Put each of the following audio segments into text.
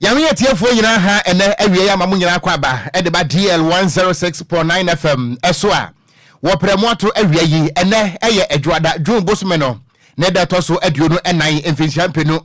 Yame atiefoɔ nyinaa ha ɛnɛ awie yi ama mo nyinaa kɔ aba ɛde ba DL 106.9 FM ɛso a wɔprɛ mo ato awia yi. Ɛnɛ ɛyɛ Adwoada, June bosome no ne da ɛtɔ so 24, 2024,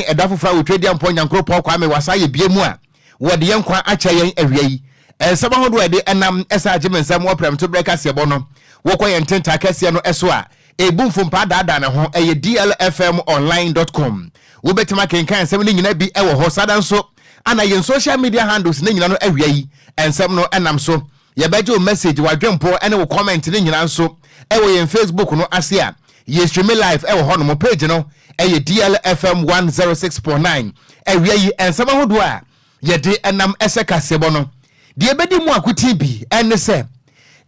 ɛda foforɔ a wɔtwa di ampɔ Nyankoropɔn Kwame wasa yɛ bie mu a wɔde yɛn nkwa akyɛ yɛn awia yi. Nsɛm ahodoɔ a yɛde ɛnam ɛsɛ agye me nsɛm wɔprɛm to berɛ kaseɛbɔ no, wokɔ yɛn ntentaa kɛseɛ no ɛso a ɛbu mfompaa daadaa ne ho, ɛyɛ dlfmonline.com. Wobɛtumi akenkan nsɛm no nyina bi ɛwɔ hɔ. Sada nso ana yɛn social media handles ne nyina no, awia yi nsɛm no ɛnam so. Yɛbɛgye wo message, wadwempo ne wo comment ne nyina nso ɛwɔ yɛn Facebook no ase a yɛ stream live ɛwɔ hɔ nom. Page no ɛyɛ DLFM 106.9. Awia yi nsɛm ahodoɔ a yɛde ɛnam ɛsɛ kaseɛbɔ no deɛ, ɛbɛdi mu akotin bi ɛne sɛ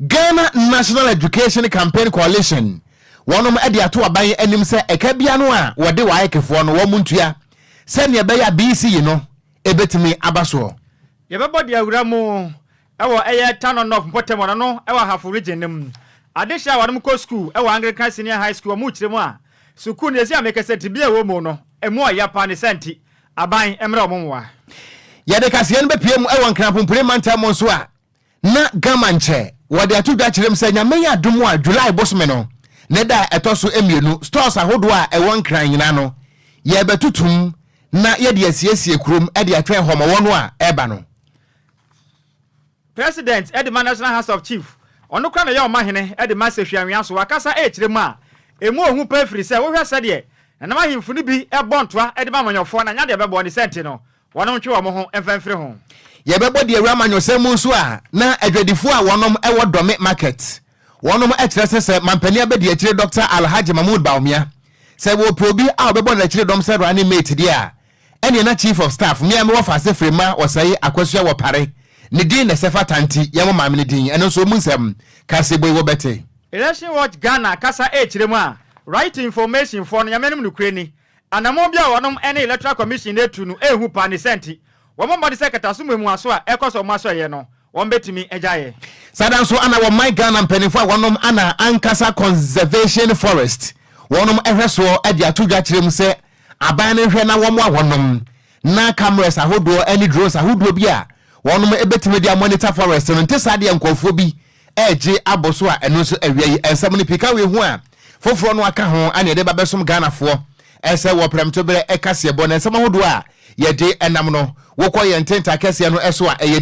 Ghana National Education Campaign Coalition wɔnom de ato aban anim sɛ ɛka bia no a wɔde WAECfoɔ no wɔn ntua sɛnea ɛbɛyɛ a BECE yi no ɛbɛtumi aba soɔ. Yɛbɛbɔ de awura mu ɛwɔ ɛyɛ Tano North mpɔtam ɔno no ɛwɔ Ahafo Region no mu. Adehyɛ a wɔnom kɔ school ɛwɔ Anglican Senior High School, ɔmo kyerɛ mu a sukuu no yɛsi a mekɛsɛ tibia ɛwɔ mu no ɛmu ɔya pa ne sɛ nti aban mmerɛ ɔmo mmoa. Yɛde kaseɛ no bɛpie mu ɛwɔ Nkrapompire mantam mu nso a na Gama nkyɛ wɔde ato dwa kyerɛ mu sɛ Nyame yɛ adom a, July bosome no ne da a ɛtɔ so 2, stores ahodoɔ a ɛwɔ Nkran nyinaa no yɛbɛtotom na yɛde asiesie kurom de atwɛn hɔmɔwɔ no a ɛba no. President ɛde ma National House of Chief, ɔno kora na ɛyɛ ɔmahene ɛde ma Sehwianwia so, wakasa ɛkyerɛ mu a emu ohu pɛ firi sɛ wohwɛ sɛdeɛ nanam ahemfo no bi ɛbɔ ntoa ɛde ma amanyɔfoɔ na nyadeɛ bɛbɔ ne sɛnti no wɔn ntwe wɔn ho mfa mfiri ho. Yɛbɛbɔ deɛ awura amanyɔsɛm mu nso a na adwadifoɔ a wɔnom ɛwɔ Dɔme Market wɔnom ɛkyerɛ sɛ mampanin abɛdi akyire Dr Alhaji Mahmood Bawumia, sɛ wɔpɛ obi a ɔbɛbɔ n'akyire dɔm sɛ running mate deɛ a, ɛneɛ na chief of staff mmea mewɔ faase firi ma wɔsɛe Akɔsua wɔ pare ne din na ɛsɛ fata, nti yɛmɔ maame no din. Ɛno nso mu nsɛm kasebo yi wɔbɛte. Election Watch Ghana kasa ɛkyerɛ mu a Right Information foɔ no, Nyame anom nokure ni, anammɔn bi a wɔnom ne Electoral Commission no atu no ɛhu pa ne sɛnti wɔn mmɔde sɛ kataso mmuamuaso a ɛkɔ so ɔmo asɔyɛ no wɔn bɛtumi agyaeɛ. Sada nso ana wɔman Ghana mpanimfoɔ a wɔnom ana ankasa conservation forest wɔnom ɛhwɛ soɔ de ato dwa kyerɛ mu sɛ aban no nhwɛ na wɔn a wɔnom na cameras ahodoɔ ne drones ahodoɔ bi a wɔnom bɛtumi de amonitor forest no nte saa deɛ nkɔɔfoɔ bi ɛregye abɔ so a, ɛno nso awia yi nsɛm no pii ka wei ho a foforɔ no aka ho ane yɛde ba bɛsom Ghanafoɔ ɛsɛ wɔ prɛmtoberɛ ɛkaseɛ bɔ na nsɛm ahodoɔ a yɛde ɛnam no. Wokɔ yɛn ntenta kɛseɛ no ɛso a ɛyɛ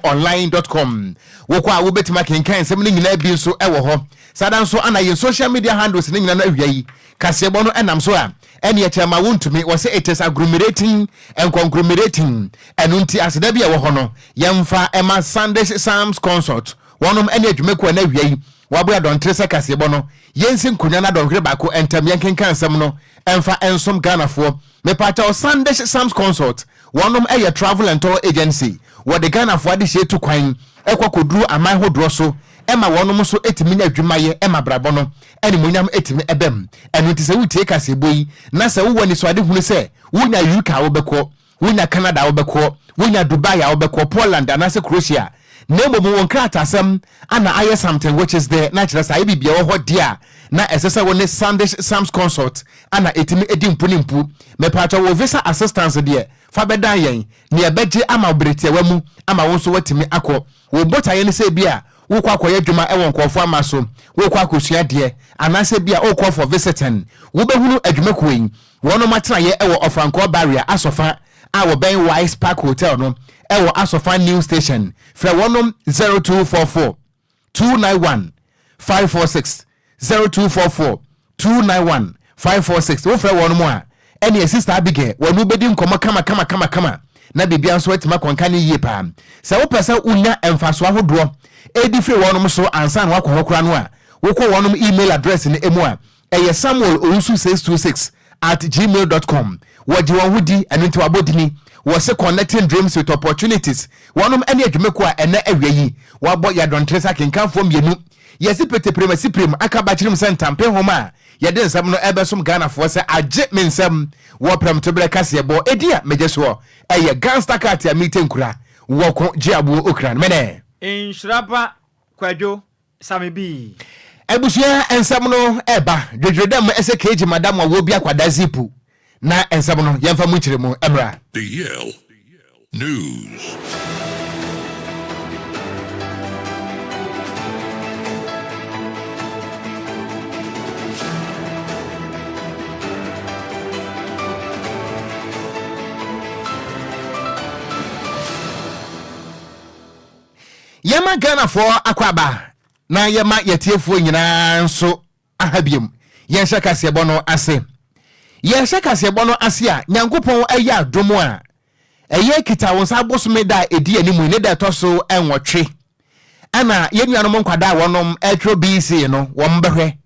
dlfmonline.com. Wokɔ a wobɛtumi akenkan nsɛm no nyinaa bi nso ɛwɔ hɔ. Sada nso ana yɛn social media handles no nyinaa no, awia yi kaseɛbɔ no ɛnam so a ɛne ɛkyɛ ma wontumi wɔ sɛ it is agglomerating and conglomerating. Ɛno nti aseda bi a ɛwɔ hɔ no yɛmfa ɛma Sundays Sams Consult, wɔnom ɛne adwumakuo a na awia yi waboa dɔntere sɛ kaseɛbɔ no yɛnsi nkonnwa no adɔnhwere baako ntam yɛnkenka nsɛm no ɛmfa ɛnsom Ghanafoɔ. Mepakyɛw, Sundays Sams Consult wɔnom ɛyɛ travel and tour agency. Wɔde Ghanafoɔ adehyɛ tu kwan ɛkɔ kɔduru aman hodoɔ so, ɛma wɔnom nso ɛtumi nya adwumayɛ, ɛma brabɔ no ɛnimonyam ɛtumi ɛbɛm. Ɛno nti sɛ wotie kaseɛbɔ yi na sɛ wowɔ anisoade hunu sɛ wonya UK a wobɛkɔ, wonya Canada a wobɛkɔ, wonya Dubai a wobɛkɔ, Poland anaasɛ Croatia, na mmom wɔn nkratasɛm ana ayɛ something which is there na kyerɛ sɛ ayɛ biribia wɔ hɔ deɛ a, na ɛsɛ sɛ wo ne Sandish Sams Consult ana ɛtumi ɛdi mpu ne mpu. Mepatwa wɔ visa assistance deɛ fa bɛdan yɛn ne ɛbɛgye ama wo bere tiawa mu ama wo nso woatumi akɔ. Wo botaeɛ ne sɛ bi a wokɔ akɔyɛ adwuma ɛwɔ nkɔɔfoɔ ama so, wokɔ akɔsua deɛ, anaasɛ bi a wokɔ for visiting, wobɛhunu adwumakuo yi. Wɔnom atenaeɛ ɛwɔ Ɔfankɔɔ Barrier Asɔfa a wɔbɛn Wise Park Hotel no ɛwɔ Asɔfa New Station. Frɛ wɔnom 0244 291 546, 0244 291 546. Wofrɛ wɔnom a, ɛne Sister Abigail wɔn bɛdi nkɔmmɔ kama kama kama kama na biribia nso atumi akɔnka ne yie paa. Sɛ wopɛ sɛ wonya mfasoɔ ahodoɔ ɛdi firi wɔnom so ansa na wakɔ hɔ koraa no a, wokɔ wɔnom email address no mu a ɛyɛ samuel owusu 626@gmail.com. Wɔgye wɔn ho di, ɛno nti wabɔ dini wɔse connecting dreams with opportunities. Wɔnom ne adwumakuo a ɛnɛ awia yi wabɔ yɛadɔntere sɛ akenkanfoɔ mmienu yɛsi petepirem asipirem aka bakyerem sɛ ntampe nhoma a yɛde nsɛm no ɛbɛsom Ghanafoɔ sɛ agye me nsɛm wɔ prɛmtoberɛ kaseɛbɔ ɛdi a megye soɔ ɛyɛ Gangster Cat a mete nkura wɔko gye aboɔ okran mene. Nhyiraba Kwadwo Same bi. Abusua, nsɛm no ɛba dwedwere dɛm ɛsɛ keegye madam a wɔ bi akwadaa zipu. Na nsɛm no, yɛmfa mu nkyerɛmu mmra. The Yale News. Yɛma Ghanafoɔ akwaaba na yɛma yɛtiefoɔ nyinaa nso aha biom. Yɛnhyɛ kaseɛbɔ no ase. Yɛhyɛ kaseɛbɔ no ase a, Nyankopɔn ayɛ adom a, ɛyɛ Kitawonsa bosome da a ɛdi anim yi, ne da ɛtɔ so nwɔtwe, ɛna yɛn nuanom nkwadaa a wɔnom ɛretwerɛ BEC no, wɔn bɛhwɛ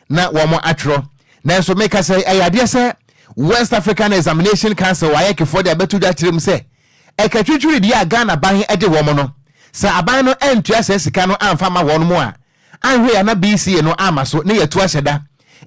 na wɔn atwerɛ. Nanso meka sɛ ɛyɛ adeɛ sɛ West African Examination Council WAEC foɔ de abɛto dwa kyerɛ mu sɛ ɛkatwitwiridie a Ghana ban de wɔn no, sɛ aban no antua saa sika no amfa ma wɔn a, Anhwɛ yi a na BCA no amma so ne yɛatu ahyɛ da,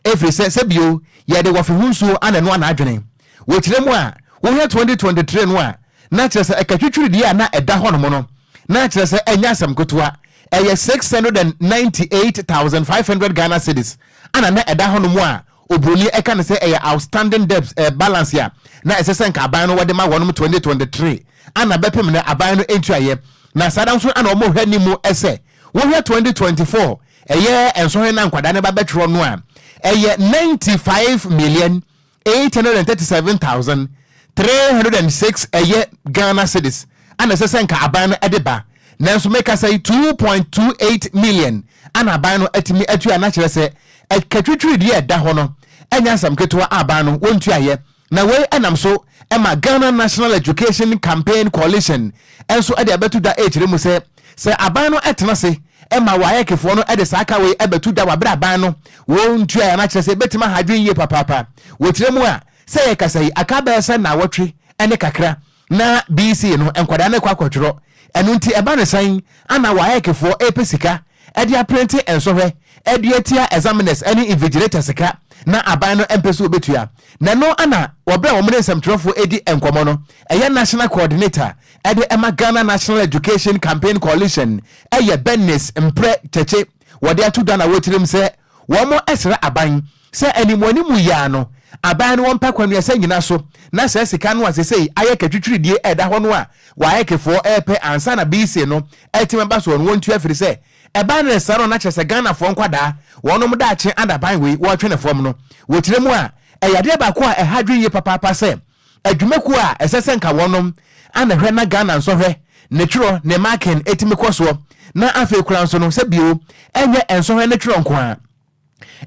ɛfiri sɛ sɛ bio yɛde wɔfe ho nsuo ana ɛnoa n'adwene. Wɔ kyerɛ mu a, wohwɛ 2023 no a, na kyerɛ sɛ ɛkatwitwiridie a na ɛda hɔnom no, na kyerɛ sɛ ɛnyɛ asɛm ketewa, ɛyɛ 698,500 Ghana cedis ana na ɛda hɔnom a oburoni ɛka no sɛ ɛyɛ outstanding debts eh, balance a na ɛsɛ sɛ nka aban no wɔde ma wɔnom 2023 ana bɛpem no aban no ntuayɛ. Na saa da nso ana wɔn hwɛ ne mu sɛ Wohwɛ 2024 ɛyɛ nsɔhwɛ no a nkwadaa no ba bɛtwerɛ no a, ɛyɛ 95,837,306 ɛyɛ Ghana cedis ana ɛsɛ sɛ nka aban no de ba. Nanso mekasa yi 2.28 million ana aban no atumi atua na kyerɛ sɛ ɛkatwitwiridie a ɛda hɔ no ɛnyɛ asɛm ketewa a aban no wɔntuayɛ. Na wei nam so ma Ghana National Education Campaign Coalition nso de abɛto dwa rekyerɛ mu sɛ, sɛ aban no tena ase ma WAECfoɔ no de saa ka wei bɛto dwa wɔ aberɛ aban no wɔntuaeɛ a, na kyerɛ sɛ ɛbɛtumi aha adwene yie papaapa. Wɔkyerɛ mu a, sɛ yɛkasa yi, aka bɛyɛ sɛ nnawɔtwe ne kakra na BC no nkwadaa no rekɔ akɔtwerɛ. Ɛno nti ɛba no sɛn ana WAECfoɔ repɛ sika de aprente nsɔhwɛ de atia examiners ne invigilators ka na aban no mpɛ sɛ wɔbɛtua? Na ɛno ana wɔ berɛ a wɔn ne nsɛmtwerɛfoɔ redi nkɔmmɔ no, ɛyɛ National Coordinator de ma Ghana National Education Campaign Coalition ɛyɛ Bernice Mprɛ Kyekye wɔde ato dwa na wɔkyerɛ mu sɛ wɔsrɛ aban sɛ animuanimu yi ara no, aban no wɔmpɛ kwanuasa nnyina so na saa sika no a sesei ayɛ katwitwiridie ɛda hɔ no a WAECfoɔ repɛ ansa na BC no atumi aba soɔ no wɔntua firi sɛ ɛba no saa no na kyerɛ sɛ Ghanafoɔ nkwadaa wɔnom daakye adaban wei wɔretwe no fam no. Wɔkyerɛ mu a, ɛyɛ adeɛ baako a ɛha adwene yie papaapa sɛ adwumakuo a ɛsɛ sɛ nka wɔnom ana hwɛ na Ghana nsɔhwɛ ne twerɛ ne marking ɛtumi kɔ soɔ na afei koraa nso no sɛ bio ɛnyɛ nsɔhwɛ ne twerɛ nko ara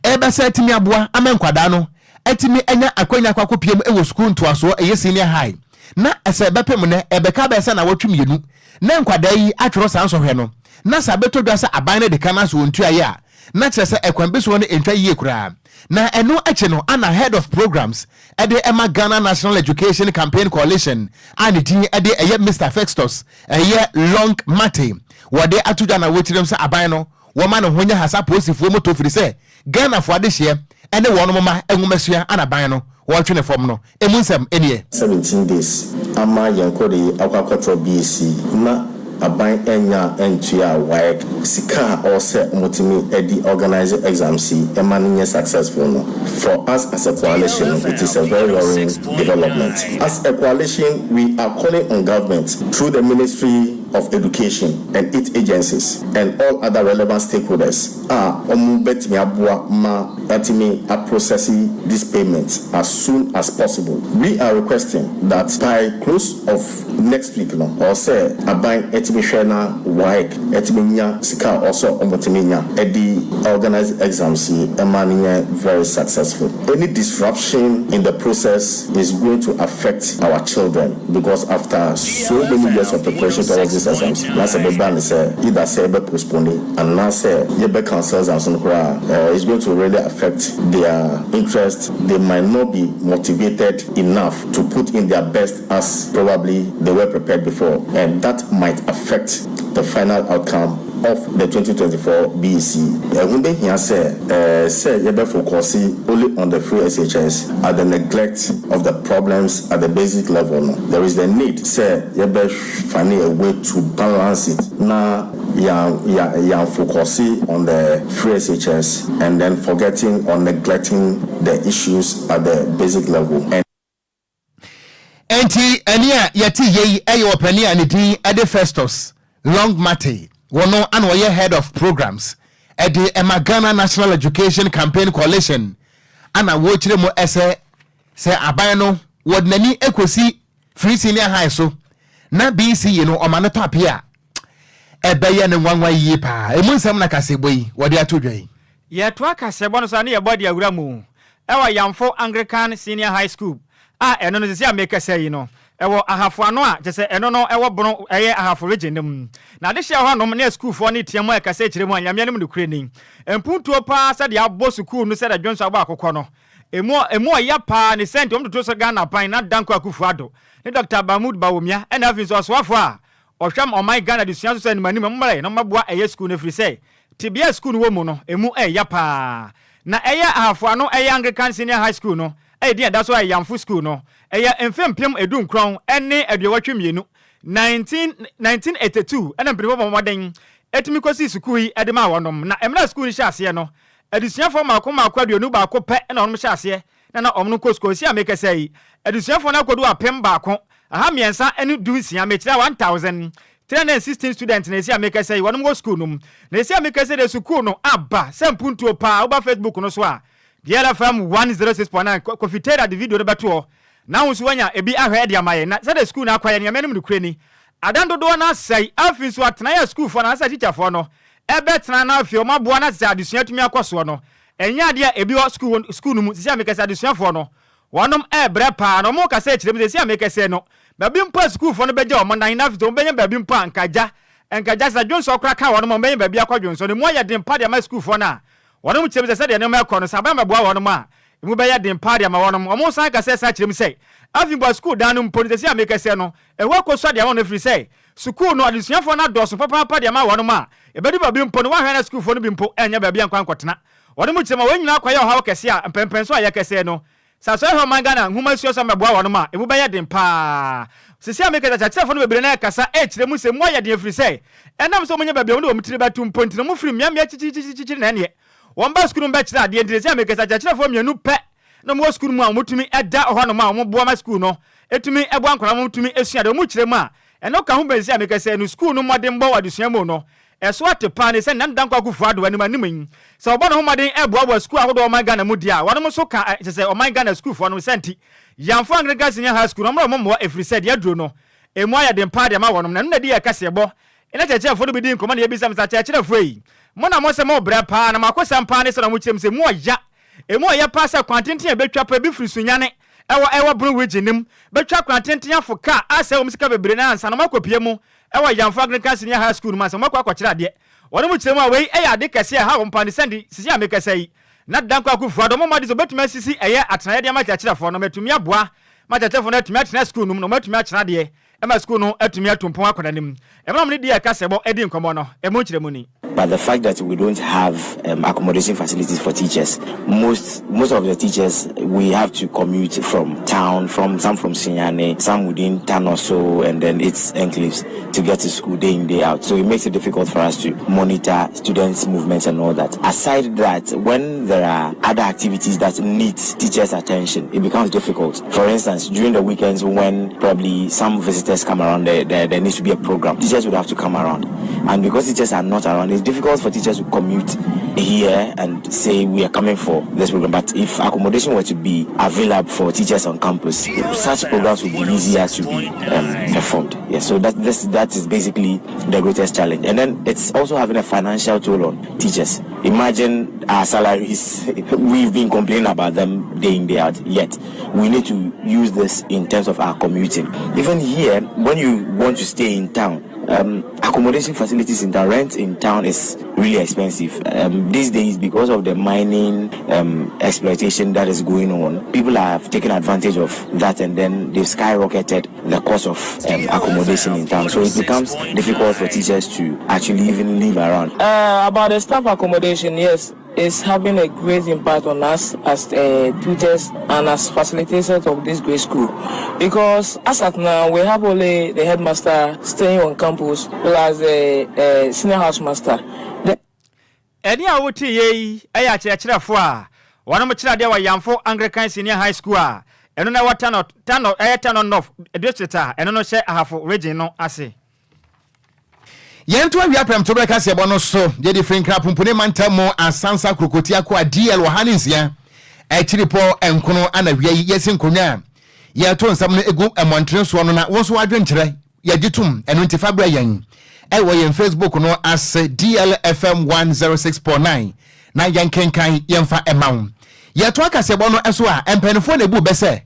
Ɛbɛsan atumi aboa ama nkwadaa no atumi anya akwanya akɔ akɔpie mu wɔ sukuu ntoasoɔ, ɛyɛ senior high, na sɛ ɛbɛpem nnɛ, ɛbɛka bɛyɛ sɛ nnawɔtwe mmienu na nkwadaa yi atwerɛ saa nsɔhwɛ no, na sɛ abɛtɔ dwa sɛ aban no de ka no ara sɛ wɔntuaeɛ a, na kyerɛ sɛ ɛkwan bi soɔ no ɛntwa yie koraa. Na ɛno akyi no ana Head of Programs de ma Ghana National Education Campaign Coalition a ne din de ɛyɛ Mister Festus ɛyɛ Long Martey wɔde ato dwa na wɔkyerɛm sɛ aban no wɔma ne ho nyɛ hasa apolisifoɔ moto firi sɛ Ghanafoɔ adehyeɛ ne wɔnom mma nwomasua ana ban no wɔretwe no fam no emu nsɛm nie. 17 days ama yɛn kɔ de akɔ akɔtwerɛ BEC na aban annya antua WAEC sika a ɔwɔ sɛ wɔtumi de organise exams yi ma no nyɛ successful no, for us as a coalition no it is a very worrying development. As a coalition we are calling on government through the ministry of education and its agencies and all other relevant stakeholders a wɔbɛtumi aboa ma yɛatumi aprocesse this payment as soon as possible. We are requesting that by close of next week no, ɔwɔ sɛ aban tumi hwɛ na WAEC tumi nya sika a ɔwɔ sɛ wɔtumi nya de organise exams yi ma no nyɛ very successful. Any disruption in the process is going to affect our children. Because after so many years of preparation towards this exams, na sɛ ɛbɛba no sɛ either sɛ yɛbɛ postpone anaasɛ yɛbɛ cancel exams no koraa a, it's going to really affect their interest, they might not be motivated enough to put in their best as probably they were prepared before, and that might affect the final outcome of the 2024 BEC. Ɛho bɛhia sɛ sɛ yɛbɛ focus only on the free SHS at the neglect of the problems at the basic level no, there is the need sɛ yɛbɛ find a way to balance it na yɛan focus on the free SHS and then forgetting or neglecting the issues at the basic level. And. Enti ɛne a yɛte yei ɛyɛ ɔpani a ne din ɛde Festus Longmate. Wɔno ana ɔyɛ head of programs ɛde ɛma Ghana National Education Campaign Coalition, ana wɔrekyerɛ mu ɛsɛ sɛ aban no wɔde n'ani ekosi free senior high so na BECE no ɔma no tɔ ape a, ɛbɛyɛ ne nwanwa yie paa. Emu nsɛm na kasɛbɔ yi wɔde ato dwa yi. Yɛtoa kasɛbɔ no so a, ne yɛbɔ de awura mu ɛwɔ Yamfo Anglican Senior High School a ɛno no sisi a mekasa yi no ɛwɔ Ahafo Ano, a kyɛ sɛ ɛno no ɛwɔ Bono, ɛyɛ Ahafo Region no mu. Na ade hyɛ hɔnom ne asukuufoɔ ne tia mu a ɛkasa kyerɛ mu a, Nyame anim nokorɛ ni, mpuntuo paa sɛdeɛ abɔ sukuu no, sɛdeɛ dwonso abɔ akokɔ no, emu ɔya paa ne sɛnti wɔn toto so Ghana pan na Danko Akufo Addo ne Dr Mahmood Bawumia, ɛna afei nso ɔsoafoɔ a ɔhwɛm ɔman Ghana de sua so sɛ anim anim mmerɛ na ɔmɛboa ɛyɛ sukuu no, ɛfiri sɛ tebea sukuu no wɔ mu no emu ɛyɛ paa. Na ɛyɛ Ahafo Ano ɛyɛ Anglican Senior High School no, ɛyɛ din ɛda so ɛyɛ Yamfo School no, ɛyɛ mfe 1982, 1982, ɛna mpanyinfoɔ bɔ mmɔden ɛtumi kɔsi sukuu yi ɛde ma wɔnom. Na mmerɛ sukuu no hyɛ aseɛ no, adesuafoɔ mmaako mmaako 21 pɛ ɛna wɔnom hyɛ aseɛ na wɔn no kɔ sukuu. Si a mekasa yi, adesuafoɔ no akɔdu 1316, mekyerɛ 1316 students na esi a mekasa yi wɔnom wɔ sukuu no mu. Na esi a mekasa de, sukuu no aba sɛ mpuntuo paa. Woba Facebook no so a, DLFM 106.9, Kofi Taylor de video no bɛto hɔ na ahosuo wanya ebi ahwɛ de ama yɛn. Na sɛdeɛ sukuu no akɔyɛ nneɛma anim no ni, adan dodoɔ no asɛe. Afei nso atenaeɛ a sukuufoɔ no anasɛ atikyafoɔ no ɛbɛtena no, afei ɔmo aboa no sɛ adesua tumi akɔ soɔ no, ɛnyɛ adeɛ a ebi wɔ sukuu no mu. Sisi a mekasa, adesuafoɔ no wɔnom ɛɛbrɛ paa na ɔmo kasa akyerɛ mu. Sisi a mekasa no, baabi mpo a sukuufoɔ no bɛgye ɔmo nan na afei wɔn bɛnya baabi mpo a nkagya sɛ dwonsɔ kora ka wɔn, wɔn bɛnya baabi akɔ dwonsɔ no mu ayɛ den pa de ama sukuufoɔ no a wɔnom kyerɛ mu sɛ sɛdeɛ nneɛma ɛkɔ no, sɛ aban bɛboa wɔnom a, emu bɛyɛ den paa de ama wɔnom. Wɔn san kasa ɛsa kyerɛ mu sɛ afei mpo sukuu dan no mpo no, sɛsi a mekasa no, ɛhɔ akɔ so adeɛ ama no, ɛfiri sɛ sukuu no adesuafoɔ no adɔɔso papaapa de ama wɔnom a ɛbɛdu baabi mpo no, wɔahwɛ na sukuufoɔ no bi mpo ɛnyɛ baabi a nkwa nkɔtena. Wɔn mu kyerɛ ma wɔn nyinaa kɔyɛ ɔhaw kɛse a mpɛmpɛn so a yɛkɛseɛ no, sɛ asɔre hɔ ɔman Ghana nhoma sua so amɛboa wɔnom a, emu bɛyɛ den paa. Sisi a mekasa, kyerɛkyerɛfoɔ no bebree na ɛkasa ɛkyerɛ mu sɛ mu ayɛ den, ɛfiri sɛ ɛnam sɛ wɔnyɛ baabi a wɔde wɔn tiri bɛto mpo nti na wɔn firi mmeammea kyikyikyikyikyiri na ɛneɛ wɔn ba sukuu no bɛkyerɛ adeɛ. Nti sisi a mekasa, kyerɛkyerɛfoɔ mmienu pɛ na wɔwɔ sukuu no mu a wɔtumi ɛda hɔnom a wɔboa ma sukuu no ɛtumi ɛboa nkwadaa, wɔtumi esua deɛ wɔn kyerɛ mu a ɛno ka ho bɛn. Sisi a mekasa no, sukuu no mmɔdenbɔ wɔ adesua mu no ɛso ate paa ne sɛ Nana Dankwa Akufo Addo anim anim yi sɛ ɔbɔ ne ho mmɔden ɛboaboa sukuu ahodoɔ ɔman Ghana mu di a, wɔnom nso ka kyɛ sɛ ɔman Ghana sukuufoɔ no sɛ nti Yamfo Anglican Senior High School no ɔmmerɛ ɔmo mmoa, ɛfiri sɛ deɛ aduro no emu ayɛ den paa de ama wɔnom. Na ɛno na di yɛ kaseɛbɔ ɛna kyerɛkyerɛfoɔ no bi di nkɔmmɔ na yɛbisa m sɛ, akyerɛkyerɛfoɔ yi, mo na mo sɛ mo brɛ paa na mo akosɛm paa ne sɛ na mo kyerɛ mu sɛ mu ɔya, emu ɔyɛ paa, sɛ kwan tenten a ɛbɛtwa pa bi firi Sunyane ɛwɔ Bono Region nim bɛtwa kwan tenten afo kaa asɛ wɔn sika bebree na ansa na wɔn akɔpie mu ɛwɔ Yamfo Anglican Senior High School no mu ansa wɔn akɔ akɔkyerɛ adeɛ. Wɔn mu kyerɛ mu a, wei ɛyɛ ade kɛse a ɛha wɔn paa ne sɛnde sisi a mekasa yi na Dankwa Akufo Addo ɔmo de sɛ obetumi asisi ɛyɛ atenaeɛ de ama kyerɛkyerɛfoɔ no, mɛtumi aboa ma kyerɛkyerɛfoɔ no atumi atena sukuu no mu na wɔn atumi akyerɛ adeɛ ɛma sukuu no atumi atu mpɔn akɔ n'anim. Ɛmɛ wɔn ne di ɛka sɛ bɔ ɛdi nkɔmɔ no, ɛmu nkyerɛ mu ni. But the fact that we don't have accommodation facilities for teachers, most of the teachers, we have to commute from town, from some from Sunyani, some within Tanoso, and then its enclaves to get to school day in, day out. So it makes it difficult for us to monitor students' movements and all that. Aside that, when there are other activities that need teachers' attention, it becomes difficult. For instance, during the weekends when probably some visitors come around, there needs to be a program. Teachers would have to come around. And because teachers are not around, it's difficult for teachers to commute here and say we are coming for this program. But if accommodation were to be available for teachers on campus, such programs would be easier to be performed. Yeah, so that is basically the greatest challenge. And then it's also having a financial toll on teachers. Imagine our salaries. We've been complaining about them day in, day out. Yet we need to use this in terms of our commuting. Even here, when you want to stay in town, accommodation facilities in town, rent in town is really expensive. These days, because of the mining exploitation that is going on, people have taken advantage of that and then they've skyrocketed the cost of accommodation in town. So it becomes difficult for teachers to actually even live around. About the staff accommodation, yes, it's having a great impact on us as tutors and as facilitators of this great school. Because as at now, we have only the headmaster staying on campus plus the senior housemaster. The Ɛne a wote yɛ yi ɛyɛ akyerɛkyerɛfoɔ a wɔnom kyerɛ adeɛ wɔ Yamfo Anglican Senior High School a Ɛno na ɛwɔ Tano, Tano, ɛyɛ Tano North District a ɛno no hyɛ Ahafo Region no ase. Yɛnto awia prɛmtoberɛ kaseɛbɔ no so. Yɛde firi Nkran Pumpuni mantam mu Asansa Kurokoti Akoa DL 106 akyiripɔ nkono ana awia yi yɛsi nkonnwa a yɛto nsɛm no gu mmɔntene soɔ no na wo nso w'adwenkyerɛ yɛgye tom ɛno nti fa brɛ yɛn ɛwɔ yɛn Facebook no ase DLFM 106.9 na yɛnkenkan yɛmfa ɛma wo. Yɛtoa kaseɛbɔ no so a mpaninfoɔ na ɛbu bɛ sɛ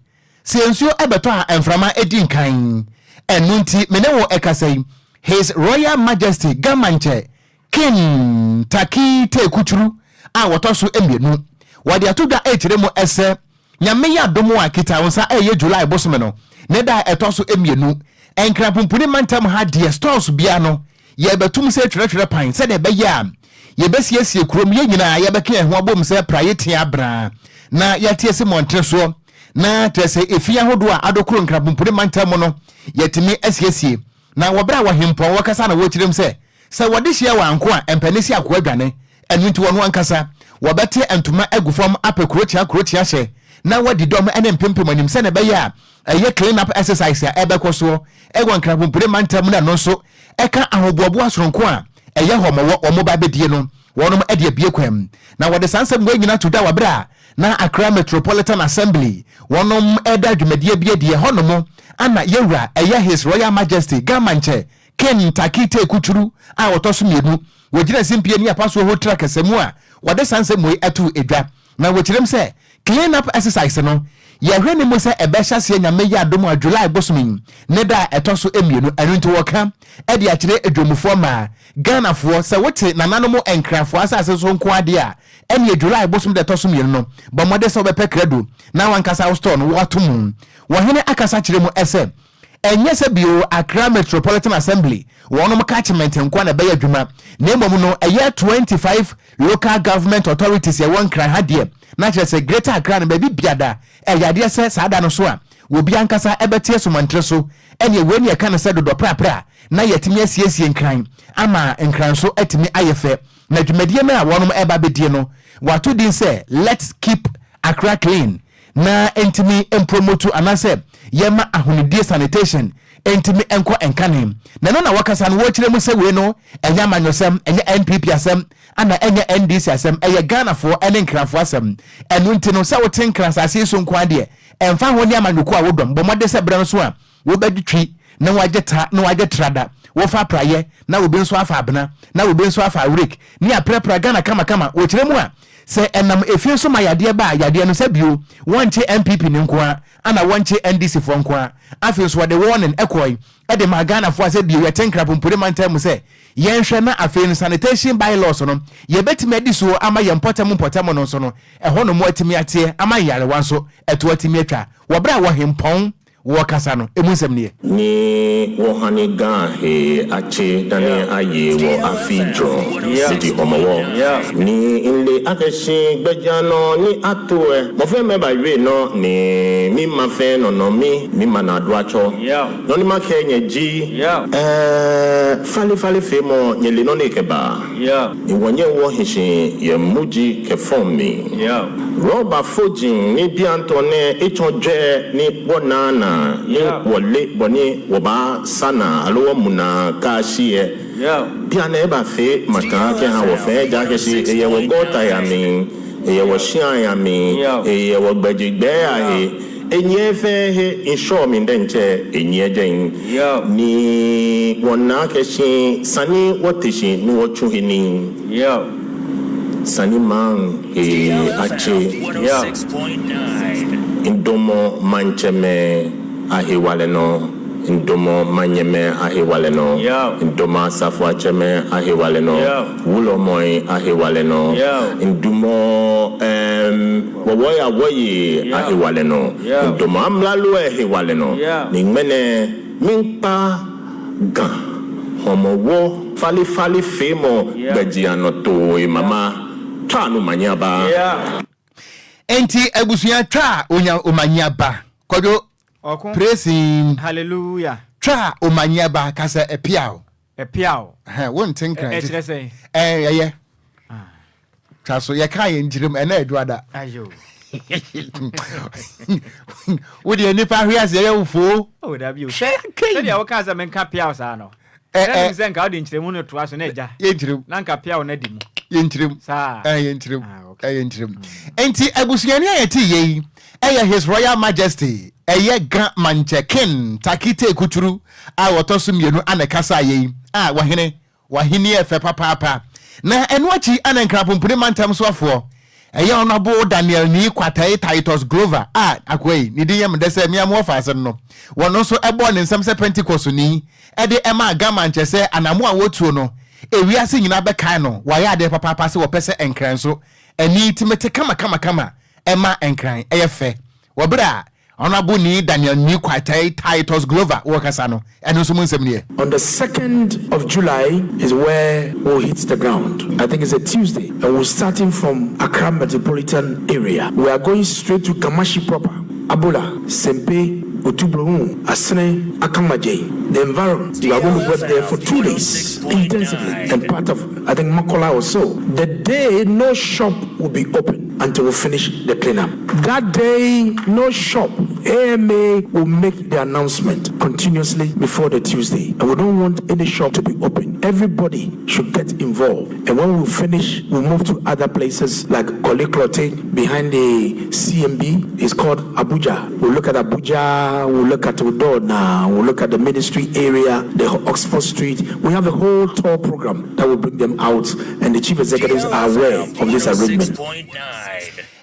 Sɛ nsuo bɛtɔ a mframa di nkan. Ɛno nti me ne wo ɛkasa yi, His Royal Majesty Gamankyɛ King Taki Tekuchuru a wɔtɔ so mmienu, wɔde ato dwa rekyerɛ mu sɛ Nyame yɛ adom a Kitawonsa ɛyɛ July bosome no ne da a ɛtɔ so mmienu, Nkran-Pumpuni mantam ha deɛ stores biara no Yɛrebɛtom sɛ twerɛtwerɛ pan sɛdeɛ ɛbɛyɛ a yɛbɛsiesie kurom, yɛn nyinaa yɛbɛka yɛn ho abom sɛ praeɛ tea braa na yɛate asi mmɔntene soɔ, na kyerɛ sɛ efie ahodoɔ a adokoro Nkrabompone mantam mu no yɛatumi asiesie. Na wɔ berɛ a wɔhempɔn wɔkasa na wɔkyerɛm sɛ, sɛ wɔde hyeɛ wɔ anko a ɛmpɛ si akoa dwane, ɛno nti wɔn ankasa wɔbɛte ntoma agu fam apɛ kurokyea kurokyea hyɛ na wɔadi dɔm ne mpempem anim sɛdeɛ ɛbɛyɛ a ɛyɛ clean up exercise a ɛbɛkɔ soɔ wɔ Nkrabompone mantam no ɛno nso ɛka ahoboaboa soronko a ɛyɛ hɔ ma wɔn ba bɛdie no, wɔnom de abue kwan. Na wɔde saa nsɛm wei nyina to dwa wɔ berɛ a na Accra Metropolitan Assembly wɔnom reda dwumadie bi adi ɛhɔ nom ana yɛwura ɛyɛ His Royal Majesty Gamankyɛ King Taki Teku Twuru a ɔtɔ so mmienu wɔgyina simpie ne apasoɔ ho tra kasamu a wɔde saa nsɛm wei too dwa. Na wɔkyerɛm sɛ Clean up exercise no, yɛhwɛ ne mu sɛ ɛbɛhyɛ aseɛ Nyame yɛ adom a July bosome yi ne da a ɛtɔ so mmienu, ɛno nti wɔka de akyerɛ adwamufoɔ mmaa, Ghanafoɔ, sɛ wote nananom Nkrafoɔ asase so nko ara deɛ a, ɛneɛ July bosome da ɛtɔ so mmienu no, bɔ mmɔden sɛ wobɛpɛ krado na wankasa wo store no woato mu. Wɔhene akasa kyerɛ mu sɛ Ɛnyɛ sɛ bio Accra Metropolitan Assembly wɔnom catchment nkoa na ɛbɛyɛ adwuma na mmom no ɛyɛ 25 local government authorities ɛwɔ Nkran ha deɛ na kyerɛ sɛ Greater Accra no baabi biada ɛyɛ adeɛ sɛ saa da no so a obi ankasa ɛbɛte asumantire so ɛneɛ wei ne ɛka no sɛ dodɔ prapra na yɛatumi asiesie Nkran ama Nkran so atumi ayɛ fɛ na dwumadie no a wɔnom ɛba bɛdie no wɔato din sɛ Let's Keep Accra Clean na ɛntumi mpromotu anaasɛ yɛma ahonidie, sanitation, ntumi nkɔ nkane. Na ɛno na wɔkasa no wɔkyerɛ mu sɛ wei no ɛnyɛ amanyɔsɛm, ɛnyɛ NPP asɛm, ana ɛnyɛ NDC asɛm, ɛyɛ Ghanafoɔ ne Nkranfoɔ asɛm. Ɛno nti no sɛ wote Nkran asase yi so nko ara deɛ, ɛmfa ho ne amanyɔkuo a wodɔm, bɔ mmɔden sɛ berɛ no so a wobɛgye twi na woagye ta na woagye trada, wofa aprayɛ na obi nso afa abena na obi nso afa awurek ne aprapra Ghana kamakama. Wɔkyerɛ mu a, sɛ ɛnam efie so ma yadeɛ ba a, yadeɛ no sɛ bio wɔnkye NPP no nko ara ana wɔnkye NDC foɔ nko ara. Afei nso wɔde warning kɔe de maa Ghanafoɔ a sɛ bio yɛte Nkrapompone mantam mu sɛ yɛnhwɛ na afei no sanitation by-laws no yɛbɛtumi adi soɔ ama yɛn mpɔtam mpɔtam no nso no ɛhɔnom atumi ateɛ ama nyarewa nso ɛto atumi atwa wɔ berɛ a wɔhempɔn Wɔ kasa no, emu nsɛm nie. Ni wɔ hane ga he akye dane aye wɔ afi dwɔ midi hɔmɔwɔ. Ni nle akɛhye gbɛgya nɔ ni ato ɛ mɔfɛ mɛ ba yue nɔ ni mi ma fɛn nɔ nɔ mi mi ma na do acɔ nɔ ni ma kɛ nyɛ ji ɛ fale fale fe mɔ nyɛ le nɔ ne kɛ ba. Ni wɔ nyɛ wɔ hihye yɛ mu ji kɛ fɔn mi. Rɔba fojin ni biantɔ nɛ etsɔ dwɛ ni wɔ naana ni wɔ le bɔ ni wɔ ba sana alo wɔ muna ka shiyɛ. Bia nɛ eba fe matan kɛ han wɔ fɛn ja kɛ shi eyɛ wɔ gɔta ya mi, eyɛ wɔ shian ya mi, eyɛ wɔ gbɛje gbɛ ya he. Enyiɛ fɛn he nshɔɔ mi ndɛ nkyɛ enyiɛ gyɛn. Ni wɔ naa kɛ shi sani wɔ teshi ni wɔ tsu he ni. Sani man he akye. Ndomɔ mankyɛ mɛ ahewalɛ nɔ. Ndomɔ manyɛ mɛ ahewalɛ nɔ. Ndomɔ asafo akyɛ mɛ ahewalɛ nɔ. Wulɔ mɔe ahewalɛ nɔ. Ndumɔ um, wɔwɔya wɔye ahewalɛ nɔ. Ndomɔ amlalo ahewalɛ nɔ. Ni ŋmɛnɛ minkpa gan hɔmɔwɔ falefale fe mɔ gbɛdzianɔ toe mama twa no manyaba. Enti abusua twa a onya omanyiaba kwadwo Ɔko. praise him. Hallelujah. Twa a omanyiaba ka sɛ ɛpiaw. Ɛpiaw. Ɛhɛn wo nte nkran. Ɛkyerɛ sɛn? Ɛɛ ɛyɛ. Twa so yɛka yɛn nkyerɛ mu ɛnɛ adwuada. Ayo. Wo deɛ nipa ahwe ase ɛyɛ wo foo. Oh dabi o. Hwɛ kei. Sɛdeɛ wokaa sɛ menka peaw saa no. Eh, Na eh. nim sɛ nka wode nkyerɛmu no toa so na agya. Yɛnkyerɛm. Na nka peaw no adi mu. Yɛnkyerɛm. Saa. Eh, yɛnkyerɛm. Ah, okay. Eh, yɛnkyerɛm. Enti abusuani a yɛte yɛ yi ɛyɛ His Royal Majesty ɛyɛ Ga Mankyɛ King Takite Kuturu a wɔtɔ so mmienu ana ɛkasa yɛ yi a wɔhene W'ahenni yɛ fɛ papaapa. Na ɛno akyi na Nkrapompene mantam soafoɔ, ɛyɛ Honourable Daniel Nii Quartey Titus Glover a akoa yi, ne din yɛ me dɛ sɛ me ara mewɔ faase no no, wɔno nso bɔɔ ne nsam sɛ Pentecostni de maa Gama nkyɛ sɛ anamo a wɔtuo no, ewiase nyinaa bɛkae no, wayɛ adeɛ papaapa sɛ wɔpɛ sɛ Nkran nso ani tumi te kamakamakama ma Nkran yɛ fɛ wɔ berɛ a Honourable Nii Daniel Nii Quartey Titus Glover wɔkasa no, ɛno nso mu nsɛm nie. On the second of July is where we'll hit the ground. I think it's a Tuesday and we're starting from Accra Metropolitan area. We are going straight to Kamashi proper, Abola, Sempe, Otublohum, Asene, Akamajei, the environment. We are going to work there for 2 days intensively and part of, I think, Makola also. The day no shop will be open until we finish the cleanup. That day, no shop. AMA will make the announcement continuously before the Tuesday. And we don't want any shop to be open. Everybody should get involved. And when we finish, we'll move to other places like Korle Klottey behind the CMB. It's called Abuja. We'll look at Abuja, we'll look at Udona, we'll look at the ministry area, the Oxford Street. We have a whole tour program that will bring them out, and the chief executives are aware of this arrangement.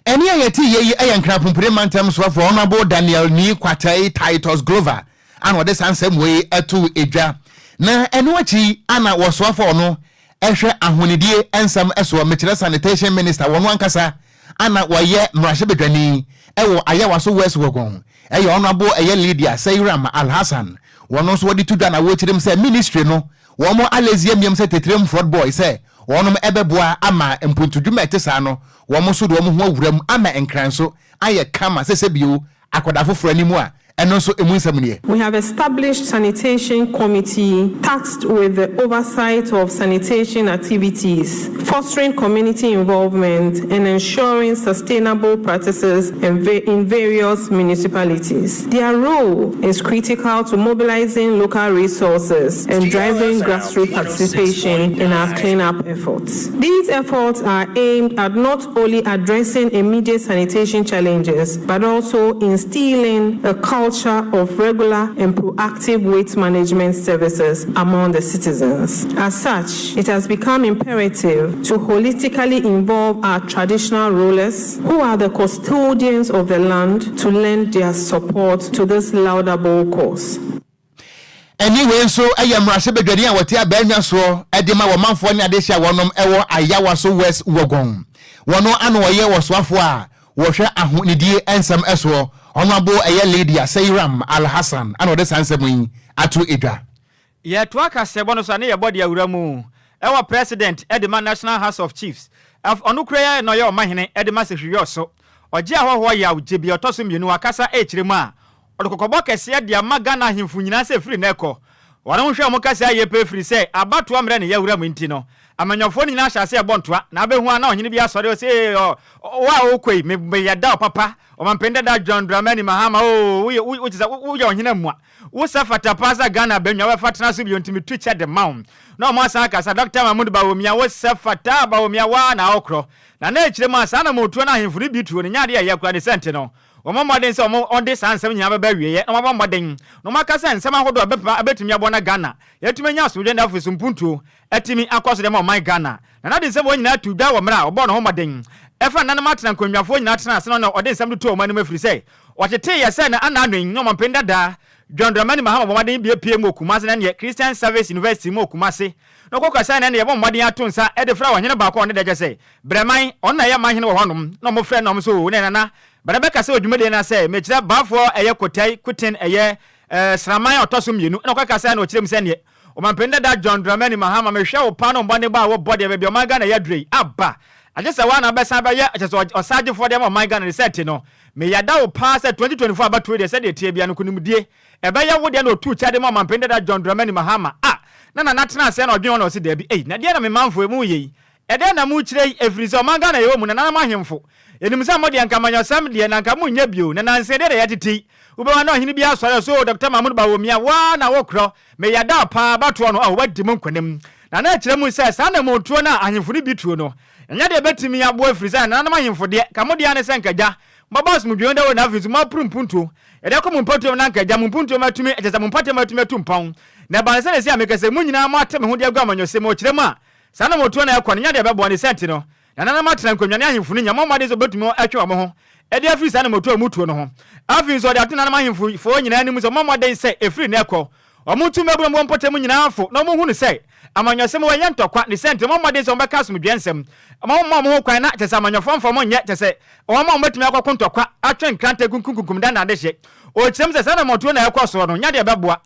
Ɛne a yɛte yɛ yi yɛ Nkrapompire mantam soafoɔ Honourable Daniel Nii Quartey Titus Glover ana ɔde saa nsɛm wei ɛto edwa. Na ɛno akyi ana wɔsoafoɔ no ɛhwɛ ahonidie nsɛm ɛsoɔ, mekyerɛ sanitation minister, wɔn ankasa ana wɔyɛ mmarahyɛbadwani ɛwɔ Ayawaso West Wuogon, ɛyɛ Honourable ɛyɛ Lydia Seyram Alhassan, wɔn nso wɔde to dwa na wɔkyerɛ mu sɛ ministry no wɔn alezi amiam sɛ tetrem fraud boy sɛ wɔn ɛbɛboa ama mpuntudwuma ɛte saa no, wɔn nso de wɔn ho awura mu ama Nkran so ayɛ kama sɛ sɛ bio akwadaa foforɔ anim a ɛno nso emu nsɛm nie. We have established sanitation committee tasked with the oversight of sanitation activities, fostering community involvement and ensuring sustainable practices in various municipalities. Their role is critical to mobilizing local resources and driving grassroots participation in our cleanup efforts. These efforts are aimed at not only addressing immediate sanitation challenges, but also instilling a culture of regular and proactive waste management services among the citizens. As such, it has become imperative to holistically involve our traditional rulers, who are the custodians of the land, to lend their support to this laudable cause. Ɛne wei nso yɛ mmarahyɛbadwani a wɔte abɛnwa soɔ de ma wɔmanfoɔ ne adehyɛ a wɔnom ɛwɔ Ayawaso West Wuogon, wɔno ano ɔyɛ wɔsoafoɔ a wɔhwɛ ahonidie nsɛm ɛsoɔ, Honourable ɛyɛ Lydia Seyram Alhassan ana ɔde saa nsɛm yi ato edwa. Yɛtoa kasɛbɔ no so a ne yɛbɔ de awura mu ɛwɔ president ɛde ma National House of Chiefs, ɔno kura yɛ na ɔyɛ ɔmahene ɛde ma Sefwi so ɔgye ahɔhoɔ yaw gye bi ɔtɔ so mmienu akasa ɛkyerɛ mu a ɔde kɔkɔbɔ kɛseɛ de ama Ghana ahemfo nyinaa sɛ firi na ɛkɔ wɔn ho hwɛ wɔn kasa ayɛ pɛ firi sɛ abatoɔ mmerɛ ne yɛwura mu nti no amanyɔfoɔ no nyinaa hyɛ ase ɛbɔ ntoa na abɛhu a na ɔhene bi asɔre ɔsɛ ee ɔ wo a wokɔ yi meyɛ da papa ɔmampanin dada John Dramani Mahama o woyɛ wo kyɛ sɛ woyɛ ɔhene mmoa wo sɛ fata paa sɛ Ghana bɛnwa wobɛfa tena so bio nti metu kyɛ de ma wo na ɔmo asan akasa Dr. Mahmoud Bawumia wo sɛ fata Bawumia waa na awokorɔ na na akyire mu a saa na mɔtuo no ahemfo no bi tuo no nyɛ adeɛ a ɛyɛ koraa ne sɛnte no wɔn mmɔden sɛ wɔn ɔde saa nsɛm nyinaa bɛba awieɛ na wɔabɔ mmɔden na wɔn aka sɛ nsɛm ahodoɔ a bɛpa abɛtumi aboa na Ghana yɛtumi anya asomdwe na afei so mpuntuo atumi akɔ so de ma ɔman Ghana na n'ade nsɛm wɔn nyinaa tu dwa wɔ mmerɛ a ɔbɔɔ ne ho mmɔden ɛfa nananom atena nkonnwafoɔ nyinaa tena ase no na ɔde nsɛm de to wɔn anim afiri sɛ wɔtetee yɛ sɛ na ana ano yi na ɔmampanin dadaa John Dramani Mahama bɔ mmɔden bie pie mu wɔ Kumase na neɛ Christian Service University mu wɔ Kumase na ɔkɔ kasa na neɛ yɛbɔ mmɔden ato nsa de fra ɔhene baako a ɔne dɛkyɛ sɛ Brɛman ɔno na ɛyɛ manhene wɔ hɔnom na ɔmo frɛ no ɔmo so ne nana bɛrɛ bɛka sɛ odwumadie no sɛ mekyerɛ baafoɔ ɛyɛ Kotai Koten ɛyɛ sraman a ɔtɔ so mmienu na ɔkɔ kasa na ɔkyerɛ mu sɛ neɛ ɔmampanin dada John Dramani Mahama mehwɛ wo paa no mmɔden bɔ a wɔbɔ deɛ baabi ɔman Ghana yɛ adure yi aba agye sɛ woa na bɛsan bɛyɛ kyɛ sɛ ɔsaagyefoɔ deɛ ma ɔman Ghana ne sɛ te no meyɛda wo paa sɛ 2024 abatoɔ deɛ sɛdeɛ tie bia no nkonimdie ɛbɛyɛ wo deɛ na ɔtuu kyɛ de ma ɔmampanin dada John Dramani Mahama a na nana tena aseɛ na ɔdwene hɔ na ɔse daabi ei na deɛ na me manfoɔ mu yɛ yi ɛdɛn na mokyerɛ yi ɛfiri sɛ ɔman Ghana yɛwɔ mu nananom ahemfo. Yɛnim sɛ mo deɛ nka amanyɔsɛm deɛ na nka monyɛ bio, na nansa yi deɛ na yɛtete yi. Wobɛma na ɔhene bi asɔre so, Dɔkta Mahmoud Bawumia, wo ara na wokorɔ, meyɛ da paa abatoɔ no, oh, woadi mu nkonim. Na na ɛkyerɛ mu sɛ saa anammɔntuo no a ahemfo no bi tuo no, ɛnyɛ deɛ ɛbɛtumi aboa ɛfiri sɛ nananom ahemfo deɛ, ka mo deɛ ara ne sɛ nka gya, mobɛbɔ asomdwoeɛ ho dawuro na afei nso moaporo mpuntuo. Yɛde akɔ mo mpɔtam na anka agya mo mpuntuo mu atumi, kyerɛ sɛ mo mpɔtam atumi atu mpɔn. Na ɛbaa no sɛ seesei a meka sɛ mo nyinaa moate me ho de agu amanyɔsɛm mu, ɔkyerɛ mu a, saa na motuo na ɛkɔ no nyɛ deɛ ɛbɛboa ne saa nti no, nananom atena nkonnwa ne ahemfo no nya mo mmɔden sɛ wɔbɛtumi atwe wɔn ho de afiri saa anammɔtuo a motuo no ho. Afei nso ɔde ato nananom ahemfo foɔ nyinaa anim sɛ wɔmmɔ mmɔden sɛ ɛfiri nnɛ rekɔ, Wɔntu mmabunu a wɔwɔ mpɔtam nyinaa fo na wɔnhu no sɛ amanyɔsɛm wɔ ɛnyɛ ntɔkwa ne sɛ nti wɔmmɔ mmɔden sɛ wɔbɛka asomdwoeɛ nsɛm. Mma wɔmma wɔn ho kwan na kyerɛ sɛ amanyɔfoɔ mfa wɔn nyɛ kyerɛ sɛ wɔn a wɔbɛtumi akɔko ntɔkwa, atwe nkrantɛ kunkumkunkum dannan adehye. Ɔkyerɛ mu sɛ saa anammɔntuo no a ɛrekɔ soɔ no nyɛ adeɛ a ɛbɛboa.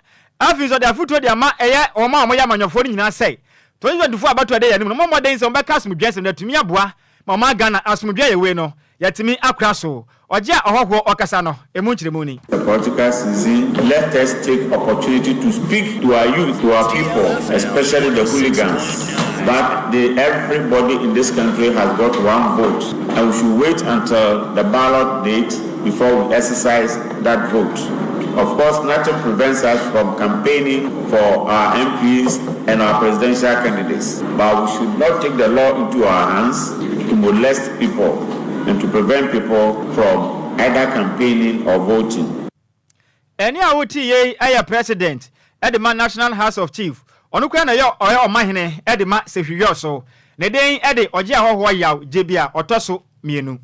Afei nso ɔde afotuo de ama ɛyɛ wɔn a wɔyɛ amanyɔfoɔ no nyinaa sɛ 2024 abatoɔ a ɛda yɛn anim no wɔmmɔ mmɔden sɛ wɔbɛka asomdwoeɛ nsɛm na atumi aboa ma ɔman Ghana asomdwoeɛ a yɛwɔ yi no yɛatumi akora so. Ɔgye a ɔhɔhoɔ ɔkasa no, emu nkyerɛmu ni. The political season, let us take opportunity to speak to our youth, to our people, especially the hooligans, that they, everybody in this country has got one vote and we should wait until the ballot date before we exercise that vote. Of course, nothing prevents us from campaigning for our MPs and our presidential candidates, but we should not take the law into our hands to molest people and to prevent people from either campaigning or voting. Ɛnne a wote yei yɛ President de ma National House of Chief. Ɔno koraa na ɛyɛ ɔyɛ ɔmahene de ma Sehwi so. Ne din de Ɔgye Ahɔhoɔ Yaw Gyebia ɔtɔ so mmienu.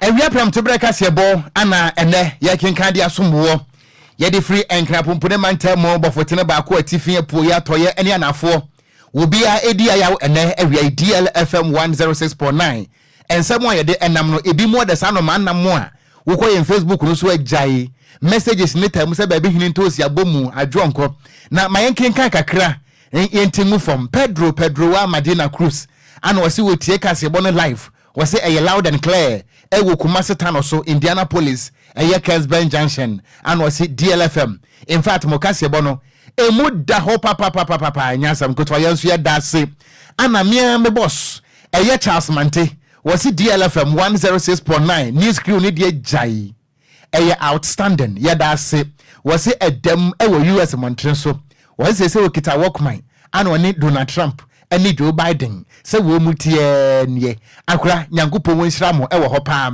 Awia prɛmtoberɛ kaseɛbɔ ana ɛnnɛ yɛrekenkan de asom woɔ. Yɛde firi Nkran Pumpuni mantam mu bɔfotene baako atifi, apueɛ, atɔeɛ ne anafoɔ. Obiara ɛdi ayaw ɛnnɛ awia yi DLFM 106.9. Nsɛm a yɛde nam no ebi mu ɔdɛ saa nnomaa nam a wokɔ yɛn Facebook no so agyae messages ne taa mu sɛ baabi hene ntoosi abɔ mu adwoɔnkɔ na ma yɛnkenkan kakra yɛnti ngu fam. Pedro Pedroa Madina Cruz ana ɔse wɔtie kaseɛbɔ no live. Wɔse ɛyɛ loud and clear ɛwɔ Kumasi Tano so Indianapolis ɛyɛ Kesben junction ana ɔse DLFM infact mo kaseɛbɔ no ɛmu da hɔ papapapapa ɛnyɛ asɛm ketewa yɛn nso yɛda ase ana me ara me boss ɛyɛ Charles Mante wɔse DLFM 106.9 news crew no deɛ gyae Ɛyɛ outstanding yɛda ase. Wɔse ɛdam wɔ US mmɔntene so. Wɔse seesei ɔkita Walkman ana ɔne Donald Trump ne Joe Biden sɛ wɔn mu teɛ nie. Akora Nyankopɔn wɔnhyira mo wɔ hɔ paa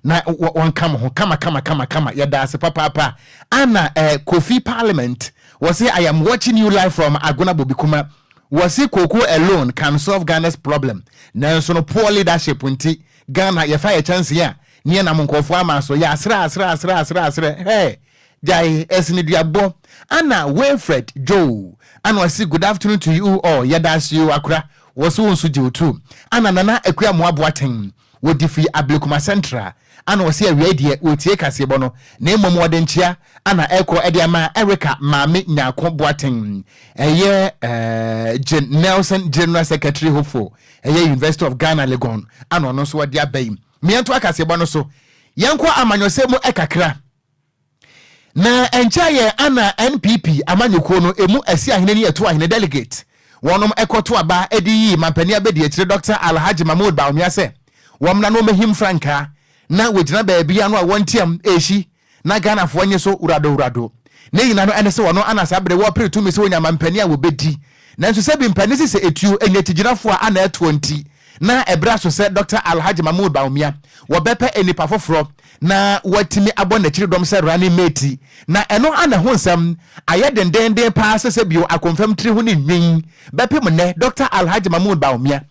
na wɔnka mo ho kama kama kama kama yɛda ase papaapa. Ana eh, Kofi Parliament wɔse I am watching you live from Agona Bobikuma. Wɔse cocoa alone can solve Ghana's problem nanso no poor leadership nti Ghana yɛfa yɛ kyɛnsee a Neɛ nam nkurɔfoɔ ama so yɛ asrɛ asrɛ asrɛ asrɛ asrɛ hɛɛ gyae ɛsene duabɔ ana Wilfred Joe ana ɔse good afternoon to you all yɛda ase oo akora wɔse wo nso gye wo tu ana Nana Akua Moa Boateng wɔdi firi Ablekuma Central ana ɔse awia yi deɛ wɔtie kaseɛbɔ no na mmom wɔde nkyea ana ɛkɔ ɛde ama Erica Maame Nyarko Boateng ɛyɛ eh, Jane Nelson General Secretary hopeful ɛyɛ University of Ghana Legon ana ɔno nso wɔde aba yi Meɛntoa kaseɛbɔ no so. Yɛnkɔ amanyɔsɛm mu kakra. Na ɛnkyɛ yɛ ana NPP amanyɔkuo no ɛmu asi ahene ne ɛto ahene delegate wɔnom ɛkɔto aba de yii mampanin abɛdiakyire Dɔkta Alhaji Mahmood Bawumia sɛ wɔmmra na wɔmmɛhim frankaa na wɔgyina baabi ano a wɔnteam ɛhyi na Ghanafoɔ nye so wurado wurado. Ne nyina no ɛne sɛ wɔno ana saa bere wɔpere tumi sɛ wɔnya mampanin a wɔbɛdi. Nanso sɛbi mpanin si sɛ etuo ɛnyɛ kyigyinafoɔ a ana ɛtoɔ nti na ɛberɛ aso sɛ Dɔkta Alhaji Mahmood Bawumia wɔbɛpɛ nnipa foforɔ na wɔatumi abɔ n'akyiri dɔm sɛ running mate. Na ɛno ana ɛho nsɛm ayɛ dendenden paa sɛ sɛbio akomfam tiri ho ne nwin bɛpem nnɛ Dɔkta Alhaji Mahmood Bawumia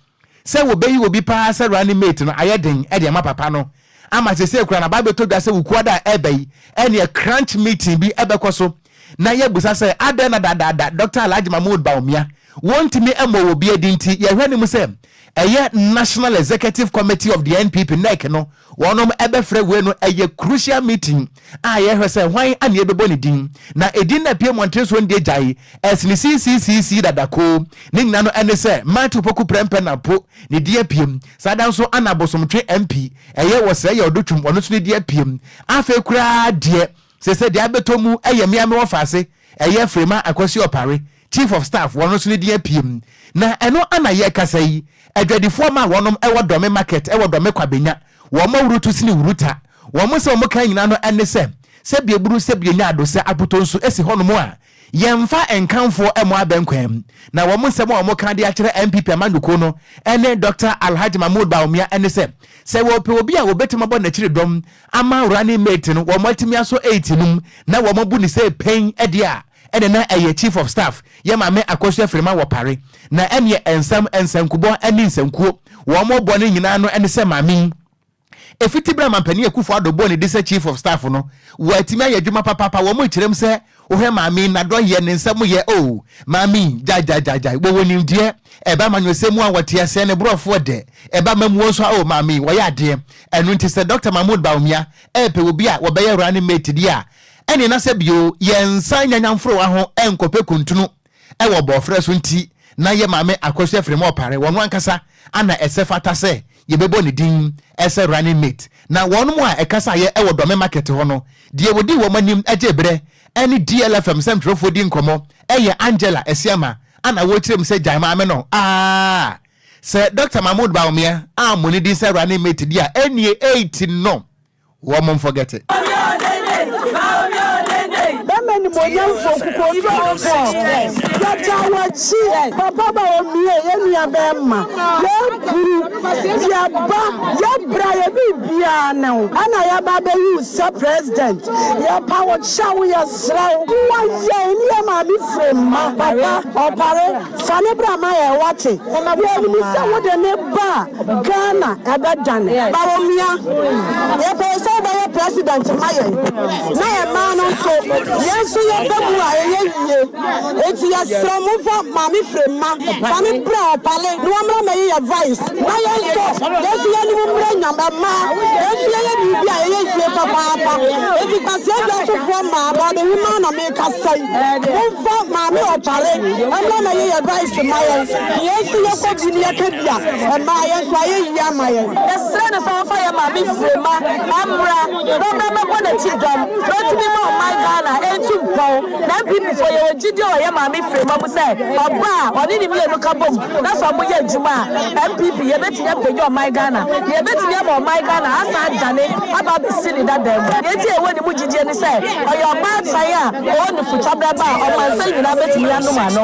Sɛ wɔbɛyi obi paa sɛ running mate no ayɛ den de ama papa no ama seesei koraa no aba abɛtɔ dwa sɛ Wukuada a ɛreba yi ɛneɛ crunch meeting bi bɛkɔ so na yɛabusa sɛ adɛn na dadaada Dɔkta Alhaji Mahmood Bawumia wɔntumi mmɔɔ obi adi nti yɛhwɛ no mu sɛ ɛyɛ National Executive Committee of the NPP, NEC, no wɔnom ɛbɛfrɛ wei no ɛyɛ crucial meeting a yɛhwɛ sɛ hwan ane ɛbɛbɔ ne din na edin na apue mmɔnten soɔ no deɛ gyae ɛsene siisiisiisii dada koo ne nyina no ɛne sɛ Matthew Poku Prɛmpɛ na po ne din apue saa da nso ana Bosomtwe MP ɛyɛ Wɔsɛe yɛ Ɔdotwum ɔno nso ne din apue afei koraa deɛ sese deɛ abɛtɔ mu ɛyɛ mmea me wɔfaase ɛyɛ Frema Akwasi Ɔpare Chief of Staff wɔno nso ne din apue mu. Na ɛno ana yɛrekasa yi, adwadifoɔ ma wɔnom wɔ Dɔme Market wɔ Dɔme Kwabenya. Wɔn awurutu sene wuruta. Wɔn nsɛm a wɔka nyinaa no ne sɛ, Sɛbi aburu, sɛbi anya ado, sɛ apotɔ nsu si hɔnom a, yɛmfa nkamfoɔ mmɔ abɛnkwan. Na wɔn nsɛm a wɔka de akyerɛ NPP amanyɔkuo no ne Dɔkta Alhaji Mahmood Bawumia ne sɛ, sɛ wɔpɛ obi a wɔbɛtumi abɔ n'akyiri dɔm ama running mate no wɔatumi asɔ eight no mu na wɔabu no sɛ pɛn deɛ a, ɛne na ɛyɛ Chief of Staff, yɛ Maame Akosua Frema Wɔpare. Na ɛneɛ nsɛm, nsankubɔ ne nsankuo wɔbɔ no nyinaa no ne sɛ maame yi, ɛfiti berɛ a Mampanin Akufo Addo bɔɔ ne din sɛ Chief of Staff no, watumi ayɛ adwuma papaapa. Wɔn rekyerɛ mu sɛ wohwɛ maame yi, n'adɔyɛ, ne nsɛm yɛ, oh, maame yi, gyae, gyae, gyae, gyae, wɔwɔ nimdeɛ, ɛba amanyɔsɛm mu a wɔte aseɛ, ne borɔfoɔ dɛ, ɛba amammuo nso a, oh, maame yi, wɔyɛ adeɛ. Ɛno nti sɛ Dɔkta Mahmood Bawumia repɛ obi a wɔbɛyɛ running mate deɛ a, Ɛne na sɛ bio yɛnsan nya nyamforowa ho nkɔpɛ kuntunu wɔ bɔɔfrɛ so nti na yɛ maame Akosua Afirima Ɔpare wɔno ankasa ana ɛsɛ fata sɛ yɛbɛbɔ ne din sɛ running mate. Na wɔnom a ɛkasaeɛ wɔ Dɔme market hɔ no deɛ wɔdii wɔn anim gyee berɛ ne DLFM sɛmtwerɛfoɔ di nkɔmmɔ yɛ Angela Asiamah ana wɔkyerɛ mu sɛ gyae maame no aah sɛ Doctor Mahmood Bawumia ammɔ ne din sɛ running mate deɛ a ɛnnie eight no Wɔ mo nforgɛte. Bɛma animuonyamfoɔ kokoɔdurofoɔ yɛgya w'akyi papa ba omie yɛ nua bɛɛma yɛ buru yɛ ba yɛ bra yɛ biribiaa ne wo ɛna yɛba bɛyi wo sɛ president yɛ pa wo kyɛw yɛ srɛ wo boa yɛn ne yɛ maame firi mma papa ɔpare Fa no bra ma yɛn wate. Yɛnim sɛ wode no ba a Ghana ɛbɛdane. Bawumia, yɛpɛ sɛ wobɛyɛ president ma yɛn na ɛmaa no nso yɛn nso yɛba mu a ɛyɛ yie. Enti yɛsrɛ mo momfa Maame Frema fa no bra Ɔpale na wɔmmra mmɛyɛ yɛn vice na yɛn nso yɛn nso yɛn anim mmra nyam ɛmaa yɛn nso yɛyɛ biribi a ɛyɛ yie papaapa. Enti Kwasi Adwasofoɔ mmaa, Baabehemaa na mekasa yi. Momfa Maame Ɔpare mmra mmɛyɛ yɛn vice mma yɛn, na yɛn nso yɛkɔ bi na yɛka bi a, ɛmaa yɛn nso ayɛ yie ama yɛn. Yɛsrɛ no sɛ ɔmfa yɛn Maame Frema mmra na ɔmmra mmɛbɔ n'akyi dɔm na ɔntumi ma ɔman Ghana ntu mpɔn. Na NPP foɔ yɛwɔ gyidie wɔ yɛn Maame Frema mu sɛ ɔba a ɔne ne mmienu ka bom na sɛ wɔyɛ adwuma a NPP yɛbɛtumi apagya ɔman Ghana na yɛbɛtumi ama ɔman Ghana asan adane aba abɛsi ne dada mu. Deɛ nti a yɛwɔ ne mu gyidie ne sɛ ɔyɛ ɔbaatan a ɔwɔ nufukyabra ba a ɔmansan nyinaa bɛtumi anom ano.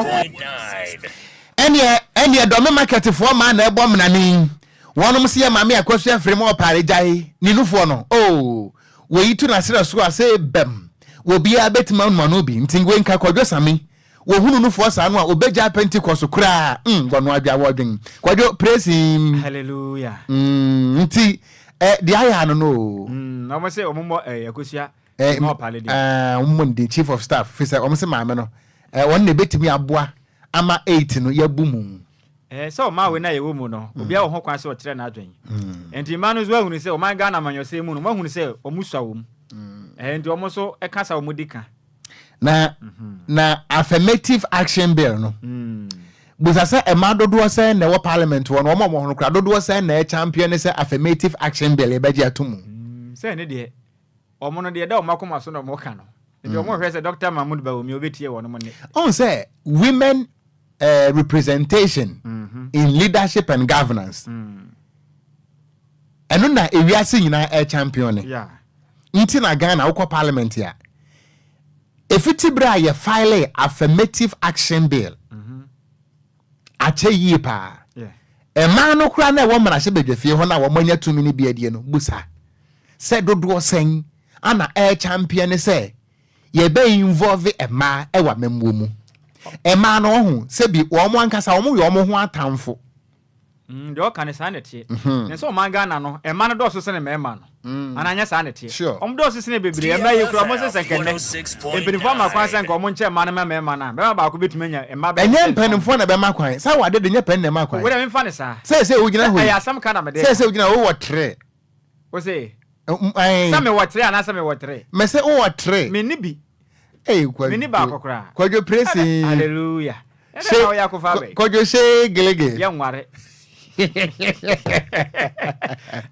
Ɛneɛ ɛneɛ dɔme market foɔ maa na ɛbɔ menane wɔnom se yɛ maame akwasu afiri mu ɔpaare gyae ne nufoɔ no oo wɔyi to naserɛ so a se bɛm wɔbiaa bɛtumi anom ano bi nti wei nka kwadwo same Wɔhunu nufoɔ saa no a ɔbɛgyaa Pentecost koraa mm wɔno adwa wɔdwen Kwadwo praise him Hallelujah. Mm nti eh, deɛ ayɛ ano no o. Mm, wɔn sɛ wɔn mmɔ eh, akosua Eh, ma ɔpale din. eh, wɔn mmɔ ne din chief of staff fi sɛ wɔn sɛ maame no eh, wɔn na ebetumi aboa ama eight no yɛabu mu. Eh, sɛ ɔman wei no a yɛwɔ mu no, obiara wɔ ho kwan sɛ ɔkyerɛ n'adwen. Nti mmaa no nso ahunu sɛ ɔman Ghana amanyɔsɛm mu no, wɔn ahunu sɛ wɔn sua wɔ mu. Eh, nti wɔn nso kasa wɔn di ka. Na na affirmative action bill no busa sɛ mmaa dodoɔ sɛn na ɛwɔ parliament hɔ no, wɔn a wɔwɔ hɔ no koraa dodoɔ sɛn na ɛchampion ne sɛ affirmative action bill yɛbɛgye ato mu. Sɛ ne deɛ wɔn no deɛ ɛda wɔn akoma so na wɔn ka no nti wɔn hwɛ sɛ Doctor Mahmood Bawumia obetie wɔn nne. Ɔn sɛ women representation in leadership and governance ɛno na ewiase nyinaa ɛchampion ne. Nti na Ghana wokɔ parliament a, ɛfiti berɛ a yɛ file affirmative action bill akyɛ yie paa. Mmaa no koraa na ɛwɔ mmarahyɛbadwafie hɔ no a wɔanya tumi no bi adie no busa sɛ dodoɔ sɛn ana ɛrechampion sɛ yɛbɛ involve mmaa ɛwɔ amammuo mu. Mmaa no ɔho sɛbi wɔn ankasa wɔn yɛ wɔn ho atamfo. Deɛ ɔka no saa na ɛteɛ. Na sɛ ɔman Ghana no, mmaa no dɔɔso sene mmarima no. Anaa nyɛ saa na ɛteɛ? Sure. Wɔn dɔɔso sene bebree. Mmaa yi koraa, wɔn se sɛ nka nnɛ, mpanimfoɔ ama kwan sɛ nka wɔn nkyɛ mmaa no ma mmarima no a, barima baako bɛtumi anya mmaa bɛyɛ Ɛnyɛ sɛ nson. mpanimfoɔ na ɛbɛma kwan. Sɛ wade de, nyɛ panin na ɛma kwan. Wo deɛ memfa no saa. Sɛ sɛ wogyina Sɛ hɔ yi. ɛyɛ asɛm ka na mede Sɛ reka. sɛ wogyina hɔ, wowɔ tre. Wo se? Ɛn. Sɛ mewɔ tre anaasɛ mewɔ tre? Mese wowɔ tre. Menni bi. Ei, Kwadwo. Menni baako koraa. Kwadwo presi. Hallelujah. Ɛdɛ na woyɛ akofa abɛn. Kwadwo hyee gelege. Yɛ nware.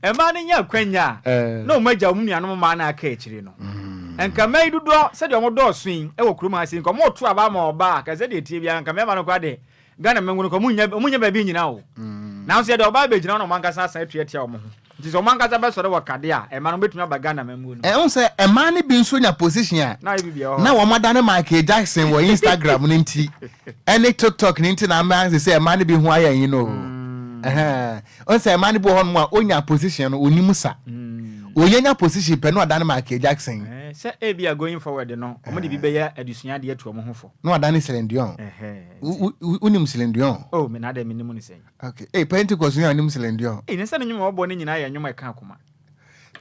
Mmaa no nya akwanya a na wɔn agya wɔn nuanom mmaa no aka akyire no. Nka mmaa yi dodoɔ sɛdeɛ wɔn dɔɔso yi wɔ kurom ha sei nka wɔn reto aba ama ɔbaa ka sɛdeɛ ɛteɛ biara nka mmarima no koraa de Ghana mmangu no nka wɔn nya wɔn nya baabi nyina o. Nanso yɛde ɔbaa bɛgyina hɔ na wɔn ankasa asan atu atia wɔn ho. Nti sɛ ɔmo ankasa bɛsɔre wɔ kade a, ɛma no wɔbɛtumi aba Ghana amammuo no mu. Ɛho sɛ mmaa no bi nso nya position a, Na ayɛ biribi wɔ hɔ. na wɔn adane Michael Jackson wɔ Instagram no nti ɛne TikTok no nti na ama sɛ sɛ mmaa no bi ho ayɛ nyi no. Ɛhɛn. Ɔn sɛ mmaa no bi wɔ hɔnom a onya position no onim sa. Onya position pɛ na ɔdane Michael Jackson. Eh, sɛ ebia going forward no, wɔn de bi bɛyɛ adesua de atu wɔn ho fo. Na ɔdane Celine Dion. Ɛhɛn. Wonim Celine Dion? Oh, me na adɛn menim no sɛn? Okay. Hey, Pentecost ni a nim Celine Dion. Hey, ne sɛ ne nnwom a wɔbɔ no nyinaa yɛ nnwom a ɛka akoma.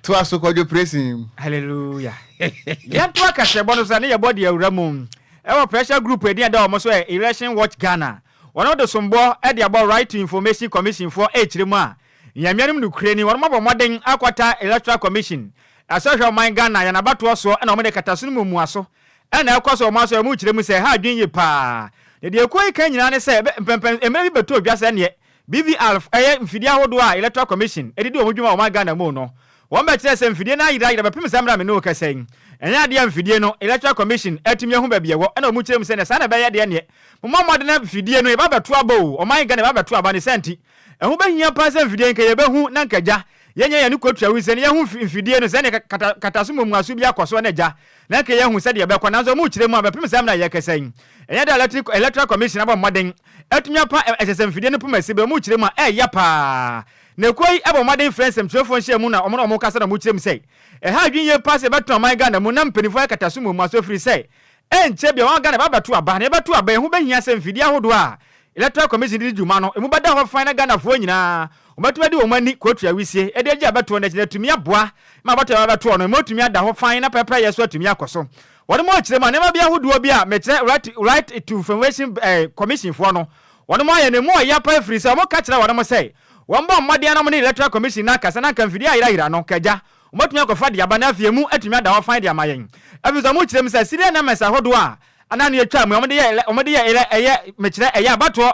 Toa so kɔdwo praise. Hallelujah. Yɛnto akasɛbɔ no so ne yɛbɔ de awura mu. Ɛwɔ pressure group edin a ɛda wɔn so yɛ Election Watch Ghana. Wɔn de sombɔ de abɔ Right to Information Commission foɔ ɛrekyerɛ mu a, Nyame anim nokorɛ ni, wɔn abɔ mmɔden akɔta Electoral Commission ɛsɔhwɛ ɔman Ghana yɛn abatoɔ soɔ ɛna wɔn de kataso no muamuaso ɛna ɛkɔ so wɔn asɔre mu kyerɛ mu sɛ ɛha adwene yie paa. Na deɛ ekuo yi ka nyinaa ne sɛ ɛbɛ mpɛmpɛn mmerɛ bi bɛtɔ dwa sɛ neɛ BVR ɛyɛ mfidie ahodoɔ a Electoral Commission de di wɔn dwuma wɔ ɔman Ghana mu no, wɔn bɛkyerɛ sɛ mfidie no ayerayera bɛpem saa mmerɛ a me ne wo kasa yi. Ɛnyɛ adeɛ a mfidie no Electoral Commission atumi ahu baabi ɛwɔ ɛna wɔn kyerɛ mu sɛ neɛ saa na ɛbɛyɛ deɛ neɛ mommɔ mmɔden na mfidie no yɛba bɛto aba o, ɔman Ghana yɛba bɛto aba ne saa nti ɛho bɛhia paa sɛ mfidie nka yɛbɛhu na nka gya yɛnyɛ yɛn ani kɔtua wusɛ na yɛahu mfidie no sɛdeɛ kata kataso muamuaso bi akɔ soɔ na gya na anka yɛahu sɛdeɛ ɛbɛkɔ, nanso wɔn rekyerɛ mu a bɛpem saa mmerɛ a yɛrekasa yi, ɛnyɛ dɛ Electric Electoral Commission abɔ mmɔden atumi apa ɛsɛ sɛ mfidie no poma si berɛ wɔn rekyerɛ mu a ɛyɛ paa. Na ekuo yi bɔ mmɔden frɛ nsɛmtwerɛfoɔ nhyiamu na wɔn ne wɔn kasa na wɔkyerɛ mu sɛ ɛha adwene yie paa sɛ yɛbɛtena ɔman Ghana mu na mpanimfoɔ ayɛ kataso muamuaso ɛfiri sɛ ɛnkyɛ biara wɔn Ghana bɛabɛto aba na yɛbɛto aba ɛho bɛhia sɛ mfidie ahodoɔ a Electoral Commission de di dwuma no emu bɛda hɔ fann na Ghanafoɔ nyinaa wɔbɛtumi de wɔn ani kɔtua wisie de agye abɛtoɔ no akyi na atumi aboa ma abatoɔ a ɛbɛtoɔ no emu atumi ada hɔ fann na pɛpɛyɛ so atumi akɔ so. Wɔnom rekyerɛ mu a nneɛma bi ahodoɔ bi a mekyerɛ Right, right to Information eh, Commission foɔ no wɔnom ayɛ no emu ɔya paa ɛfiri sɛ wɔn ka kyerɛ wɔnom sɛ wɔn bɔ mmɔden na wɔn ne Electoral Commission no akasa na anka mfidie ayerayera no kagya wɔatumi akɔfa de aba na afei emu atumi ada hɔ fann de ama yɛn. Afei nso wɔkyerɛ mu sɛ serial numbers ahodoɔ a Ana ne etwaa mu a wɔde yɛ wɔde yɛ ɛyɛ mekyerɛ ɛyɛ abatoɔ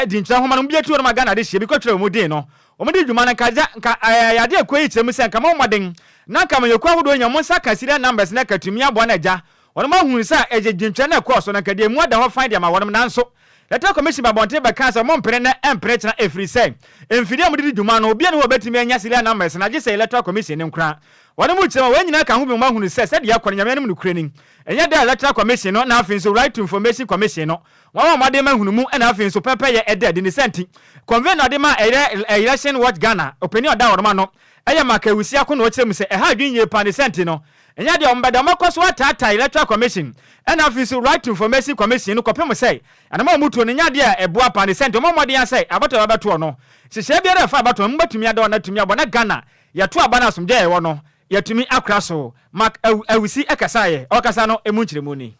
dinkyerɛ nhoma no mu bi atu wɔn a Ghana adehyeɛ bi kɔtwerɛ wɔn din no wɔn de dwuma no nka gya nka ɛyɛ adeɛ ekuo yi kyerɛ mu sɛ nka mo mmɔden na nka amanyɔkuo ahodoɔ nya wɔn nsa ka serial numbers no ɛka tumi aboa no agya wɔn ahunu sɛ ɛyɛ dinkyerɛ no ɛkɔɔ so no nka deɛ emu ada hɔ fann de ama wɔn nanso Electoral Commission ba abɔnten bɛkaa sɛ wɔn mpene nnɛ ɛmpene kyena ɛfiri sɛ mfidie a wɔde di dwuma no obiara nni hɔ a ɔbɛtumi anya serial numbers no agye sɛ Electoral Commission no nkoraa wɔn mu kyerɛ ma wɔn nyinaa ka ho bi ma wɔahunu sɛ sɛdeɛ ɛkɔ no Nyame anim nokorɛ ni. Ɛnyɛ dɛ Electoral Commission no na afei nso Right to Information Commission no wɔabɔ mmɔden ma nhunumu na afei nso pɛpɛyɛ ɛda adi. Ne saa nti, Convener a ɔde ma Election Watch Ghana, ɔpanin a ɔda wɔnom ano yɛ Mark Awusi-Ako na ɔkyerɛ mu sɛ ɛha adwene yie paa ne saa nti no, ɛnyɛ adeɛ a wɔbɛda, wɔbɛkɔ so ataataa Electoral Commission na afei nso Right to Information Commission no kɔpem sɛ anamɔn a wɔtuo no nyɛ adeɛ a ɛboa paa ne saa nti wɔmmɔ mmɔden ara sɛ abatoɔ a wɔbɛtoɔ no, nhyehyɛeɛ biara a ɛfa abatoɔ no mu bɛtumi ada hɔ na atumi aboa na Ghana yɛto aba no asomdwoeɛ a yɛwɔ no Yɛatumi akora so. Mark Awusi kasaeɛ. Ɔrekasa no, emu nkyerɛmu ni.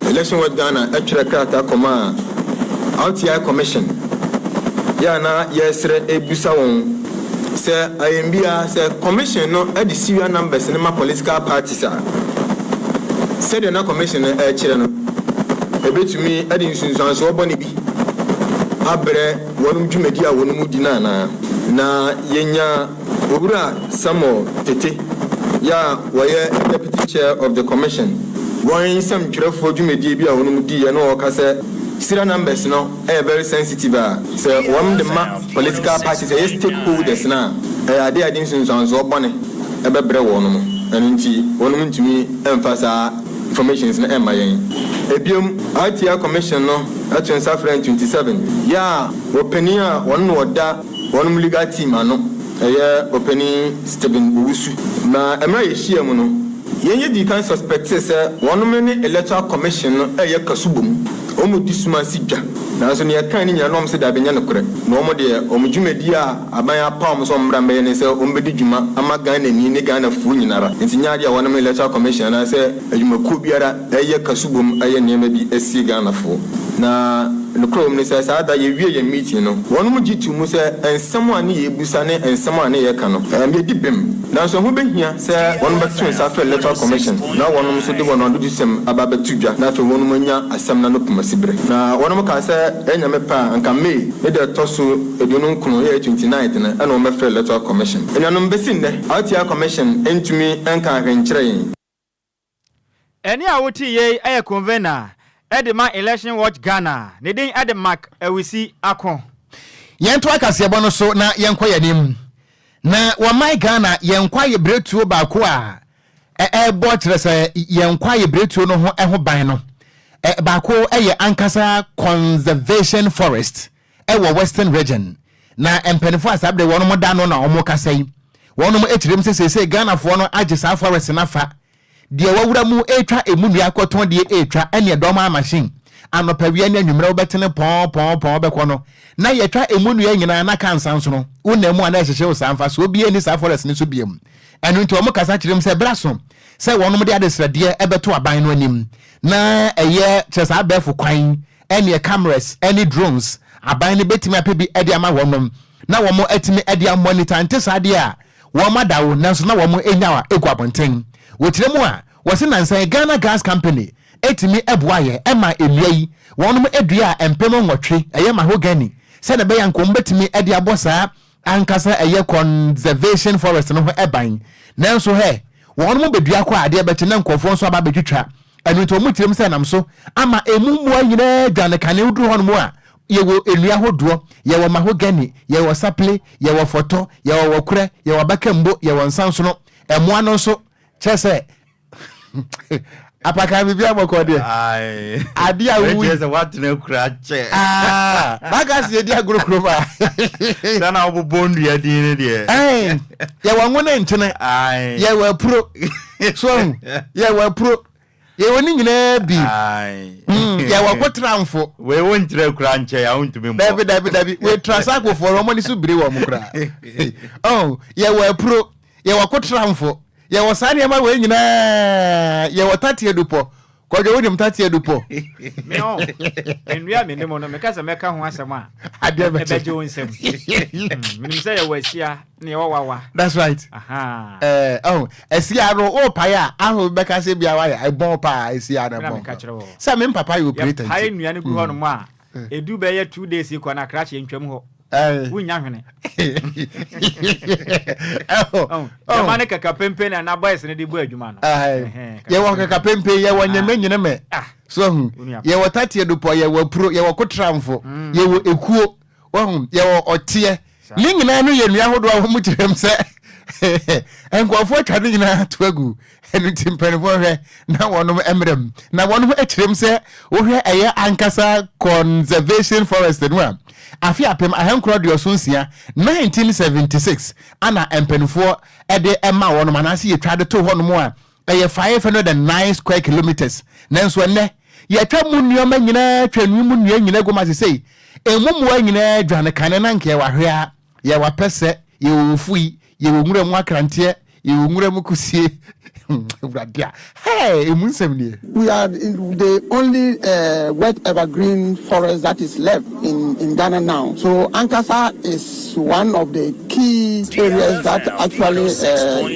Election Watch Ghana twerɛ krataa kɔmaa RTI Commission yɛ a na yɛresrɛ rebisa wɔn sɛ ayɛnbia sɛ Commission no de serial numbers no ma political parties a, sɛdeɛ na Commission no rekyerɛ no, ɛbɛtumi de nsunsuansoɔ bɔne bi abrɛ wɔn dwumadi a wɔn di no anaa. Na yɛnyaa Owura Samuel Tete yɛ a wɔyɛ Deputy Chair of the Commission, wɔn nsɛmtwerɛfoɔ dwumadie bi a wɔnom diiɛ na wɔka sɛ serial numbers no yɛ very sensitive a sɛ wɔnom de ma political parties a ɛyɛ stakeholders no a ɛyɛ adeɛ a ɛde nsunsuansoɔ bɔne bɛbrɛ wɔnom, ɛno nti wɔnom ntumi mfa saa informations no mma yɛn. Ɛbiom, RTI Commission no to nsa frɛ 27 yɛ a wɔpanin a wɔn na wɔda Wɔnom legal team ano yɛ ɔpanin Stephen Owusu. Na mmerɛ a yɛhyiaa mu no, yɛn yɛdii kan suspectee sɛ wɔnom ne Electoral Commission no reyɛ kasubɔ mu, wɔn redi sum ase dwa. Nanso nea yɛkae no nyinaa na wɔn se daabi ɛnyɛ nokorɛ. Na wɔn deɛ wɔn dwumadie a aban apaw wɔn sɛ wɔn mmra mmɛyɛ ne sɛ wɔn bɛdi dwuma ama Ghanani ne Ghanafoɔ nyinara. Nti nyɛ adeɛ a wɔnom Electoral Commission anaasɛ adwumakuo biara reyɛ kasubom ayɛ nneɛma bi asie Ghanafoɔ. Na nokorɛ wɔ mu ne sɛ, saa da yɛwiee yɛn meeting no, wɔnom gye too mu sɛ nsɛm a ne yɛrebusa ne nsɛm a ne yɛreka no, yɛdi bem. Nanso ɛho bɛhia sɛ wɔnom bɛto nsa afrɛ Electoral Commission na wɔnom nso de wɔn adodisɛm aba abɛto dwa na afei wɔnom anya asɛm no ano pomasiberɛ. Na wɔnom kaa sɛ ɛyɛ Nyame pɛ a, anka May ne da ɛtɔ so 29, yɛ 29th no, ɛna wɔbɛfrɛ Electoral Commission. Anuanom, bɛsi nnɛ, RTI Commission ntumi nkaa hwee nkyerɛ yɛn. Ɛnne a wote yei yɛ Convener de ma Election Watch Ghana. Ne din de Mark Awusi Ako. Yɛntoa kaseɛbɔ no so na yɛnkɔ yɛn anim. Na wɔman Ghana yɛn kwaeɛ biretuo baako a ɛrebɔ kyerɛ sɛ yɛn kwaeɛ biretuo no ho ho ban no baako yɛ ankasa conservation forest ɛwɔ Western Region. Na mpanimfoɔ a saa bere wɔn da no na wɔn kasa yi, wɔn kyerɛ mu sɛ seesei Ghanafoɔ no agye saa forest no afa. Deɛ wawura mu retwa emu nnua akɔtɔn deɛ retwa ɛne ɛdɔm a machine anɔpa wia ne anwummerɛ wobɛtene pɔn pɔn pɔn wobɛkɔ no na yɛtwa emu nnua nyinaa na ka nsa nso no wonam mu a na ɛhyehye wo saa. Mfasoɔ biara nni saa forest no so biom. Ɛno nti wɔn kasa kyerɛ mu sɛ berɛ aso sɛ wɔnom de adesrɛdeɛ ɛbɛto aban no anim na ɛyɛ kyerɛ saa abɛɛfo kwan ɛneɛ cameras ɛne drones aban no bɛtumi apɛ bi ɛde ama wɔnom na wɔn atumi ɛde amonitor. Nte saa deɛ a wɔn ada wo nanso na wɔn anya a egu abɔnten. Wɔkyerɛ mu a wɔsi nansan Ghana Gas Company etumi ɛboa yɛ ɛma nnua yi wɔnom edua a 8000 ɛyɛ mahogany sɛdeɛ ɛbɛyɛ nka wɔn bɛtumi ɛde abɔ saa ankasa ɛyɛ conservation forest no ho ɛban. Nanso hɛ wɔn bɛdua kɔ a adeɛ bɛkye na nkurɔfoɔ nso aba abɛtwitwa. Ɛno nti wɔn kyerɛ mu sɛ nam so ama emu mmoa nyinaa dwane kane. Woduru hɔnom a yɛwɔ nnua ahodoɔ, yɛwɔ mahogany, yɛwɔ sapele, yɛwɔ fɔtɔ, yɛwɔ wɔkorɛ, yɛwɔ abakambo, yɛwɔ nsansono. Ɛmoa no nso kyerɛ sɛ apaka biribi abɔkɔ deɛ adeɛ a wowu sɛ woatena kura kyɛ. Baka se yɛdi agorɔ kurom a. Sɛ na wobobɔ nnua din no deɛ. Yɛwɔ ngo ne nkyene, yɛwɔ apuro so ahu, yɛwɔ apuro, yɛwɔ ne nyinaa bi, yɛwɔ kotramfo. Wei wo nkyerɛ kura nkyɛ a wontumi mmɔ. Dabi dabi dabi, wei trasakofoɔ no ɔmo ani so biri wɔn koraa. Oh, yɛwɔ apuro, yɛwɔ kotramfo, yɛwɔ saa nneɛma wei nyinaa, yɛwɔ tateɛ dupɔ. Kɔdwo, wonim tateɛ dupɔ? Me ɔ nnua me nim no, meka sɛ mɛka ho asɛm a adeɛ bɛkyɛ. Ɛbɛgye wo nsɛm. Menim sɛ yɛwɔ asia ne yɛwɔ wawa. That's right. Aha. Oh, asia no wopae a aho bɛka sɛ bia wayɛ ɛbɔn paa. Asia no na ɛbɔn meka kyerɛ wɔ sɛ me papa yɛ operator. Yɛpae nti nnua no gu hɔ nom a ɛdu bɛyɛ 2 days kɔ na krakye ntwam hɔ, wonya hwene. Oh, yɛma ne kaka pempe na na boys no de bɔ adwuma no. Ɛhɛn, yɛwɔ kaka pempe, yɛwɔ nyɛmɛ nyinɛmɛ so ahu, yɛwɔ tateɛ dupɔ, yɛwɔ apuro, yɛwɔ kotramfo, yɛwɔ ekuo wahu, yɛwɔ ɔteɛ. Ne nyinaa no yɛ nnua ahodoɔ a wɔn mu kyerɛ m sɛ nkurɔfoɔ atwa ne nyinaa to agu. Ɛno nti mpanimfoɔ hwɛ na wɔnom mmerɛ mu na wɔnom akyerɛ m sɛ wohwɛ ɛyɛ ankasa conservation forest no a, afe 1976, 1976 ana mpanimfoɔ ɛde ɛma wɔnom anaasɛ yɛtwa de to hɔnom a ɛyɛ 509 square kilometers. Nanso ɛnɛ yɛtwa mu nneɛma nyinaa, twa nnu mu nnua nyinaa gu ma sesei emu mmoa nyinaa dwane kane. Na nka yɛwɔ ahwea, yɛwɔ apɛsɛ, yɛwɔ ofui, yɛwɔ nwura mu akranteɛ, yɛwɔ nwura mu kusie. Awurade a hey, emu nsɛm nie. We are the only wet evergreen forest that is left in Ghana now. So Ankasa is one of the key areas that actually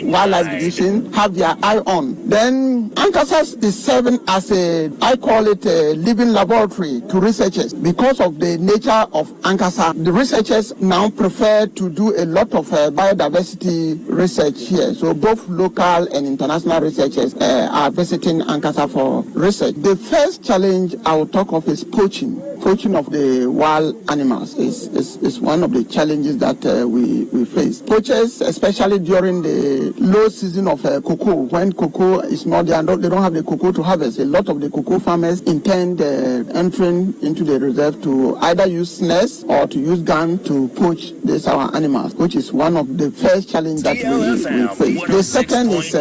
Wildlife Division have their eye on. Then Ankasa is serving as a, I call it a living laboratory to researchers because of the nature of Ankasa. The researchers now prefer to do a lot of biodiversity research here. So both local and international researchers are visiting Ankasa for research. The first challenge I will talk of is poaching. Poaching of the wild animals is one of the challenges that we face. Poachers, especially during the low season of cocoa, when cocoa is not there, they don't have the cocoa to harvest. A lot of the cocoa farmers intend entering into the reserve to either use snares or to use gun to poach these our animals, which is one of the first challenge that we face. The second is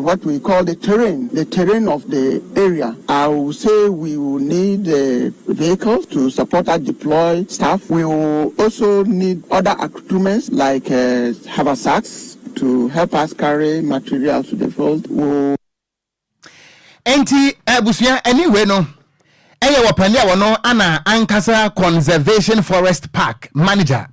what we call the terrain of the area. I will say we will need vehicles to support us deploy staff. We will also need other accoutrements like haversacks to help us carry materials to the field. We will Enti abusua, anyway no ɛyɛ wɔpani a wɔno ana ankasa conservation forest park manager,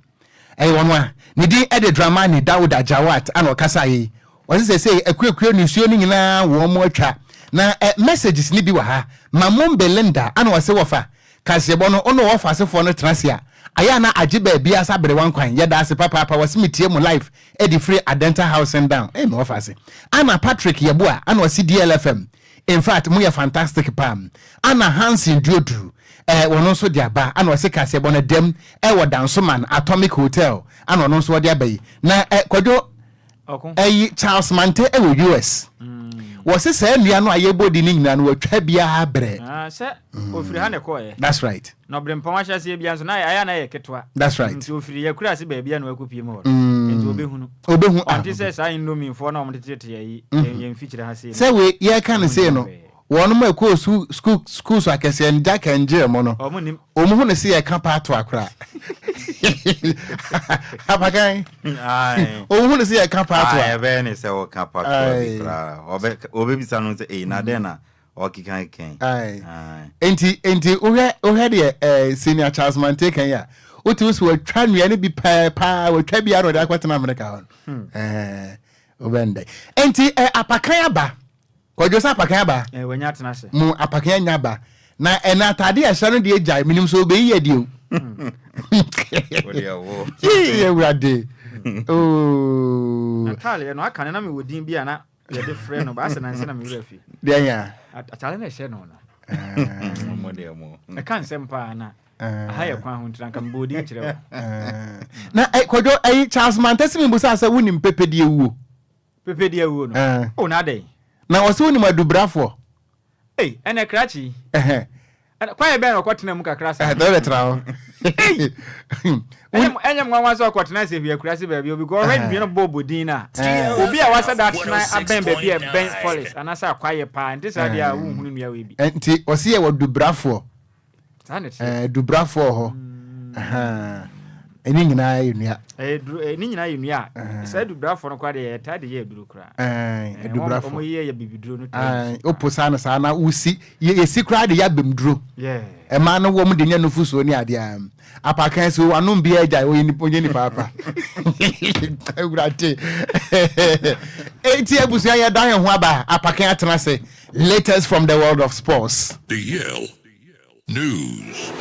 ɛyɛ wɔn a ne din ɛde Dramani Dawuda Jawat ana ɔkasa yi. Wɔsi sɛ akuakua nsuo no nyinaa wɔn mo atwa na ɛ messages ni bi wɔ ha. Mamun Belinda ana wɔsi wɔfa kaseɛbɔ no ɔno wɔfa asefoɔ no tena ase a ayɛ ana agye baabi asa abere wɔn kwan. Yɛda ase papaapa. Wɔsi mi tie mu live ɛde firi Adenta Housing Down. Ɛyɛ ma wɔfa ase ana Patrick Yɛboa ana wɔsi DLFM. In fact, moyɛ fantastic paa. Ana Hansen Duodu eh, wɔno nso de aba. Ana ɔse kaseɛbɔ no dɛm ɛwɔ Dansoman Atomic Hotel. Ana ɔno nso ɔde aba yi. Na eh, Kwadwo ɛyi Charles Mante ɛwɔ US. Wɔse saa nnua no a yɛbɔ di no nyinaa no wɔatwa biara brɛ. Ah, sɛ ofiri ha na ɛkɔɔeɛ. That's right. Na ɔbrempɔn ahyɛaseɛ biara nso na ayɛ a na ɛyɛ ketewa. That's right. Nti ofiri yɛ kura ase baabi a na wakɔpie mu hɔ no. Nti obɛhunu. Obɛhu ah. Ɔnte sɛ saa indomie foɔ na wɔn tetetete ayi yɛn mfikyire ha sei no. Sɛ wei yɛka no sei no, wɔnom a ɛkɔɔ su school schools akɛseɛ no Jack and Jill mo no, Wɔn nim. wɔn hu no sɛ yɛka paatoa koraa. Apakan. Aye. Wɔn hu no sɛ yɛka paatoa. Aye, ɛbɛyɛ ne sɛ wɔka paatoa bi Aye. koraa. Ɔbɛ ɔbɛbisa no sɛ, "Ei, na dɛn na ɔkeka kɛn?" Aye. Aye. Enti enti wohwɛ wohwɛ deɛ eh, senior Charles Mante kan yi a, wotumi so watwa nnua no bi pɛɛ paa, watwa bi ara na ɔde akɔtena Amerika hɔ no. Eh, wobɛndɛ. Enti eh, apakan aba. Kwadwo sɛ apakan aba. Eh, wanya atena ase. Mu apakan anya aba. Na ɛna atade a ɛhyɛ no deɛ gyae, menim sɛ ɔbɛyi yɛ deɛ o. Wodeɛ wo. Yee, Awurade. Oh. N'ataadeɛ no aka no na mewɔ din bi a na yɛde frɛ no baasɛ nansa na me werɛ afi. Deɛ nya. Atare na ɛhyɛ no no. Mo deɛ mo. Ɛka nsɛm paa na aha yɛ kwan ho ntira nka mebɔ odin kyerɛ wo. Na eh, Kwadwo, ɛyi Charles Mantesi mi busa sɛ wonim pepedi awuo. Pepedi awuo no. Oh, na adɛn? Na ɔsɛ wonim adubrafoɔ. Ei, ɛnɛ krakye yi. Kwaeɛ bɛn na ɔkɔtena mu kakra saa? Ɛdɛ bɛtena hɔ. Ɛnyɛ nwanwa sɛ ɔkɔtena sɛ hwia kura se baabi obi kɔ ɔhwɛ nnua no bɔ bɔ din no a. Obi a wasɛ da atena abɛn baabi a ɛbɛn forest anaasɛ akwaeɛ paa nte saa deɛ a wonhunu nnua wei bi. Nti ɔse yɛwɔ dubrafoɔ. Saa na ɛteɛ. Dubrafoɔ wɔ hɔ. Ɛne nyinaa yɛ nnua. Ɛne nyinaa yɛ nnua a saa dubrafoɔ no koraa deɛ yɛtaa de yɛ aduro koraa. Adubrafoɔ. Wɔn yɛ yɛ bibiduro no taa. Wopo saa no saa na wosi yɛsi koraa de yɛ abɛmduro. Ɛmaa no wɔn de nya nufusuo ne adeɛ a. Apakan so wanom bi agya ɔyɛ nipa ɔnyɛ nipa apa. Awurade. Eti abusua yɛ dan yɛn ho aba apakan atena ase. Latest from the world of sports. The Yale News.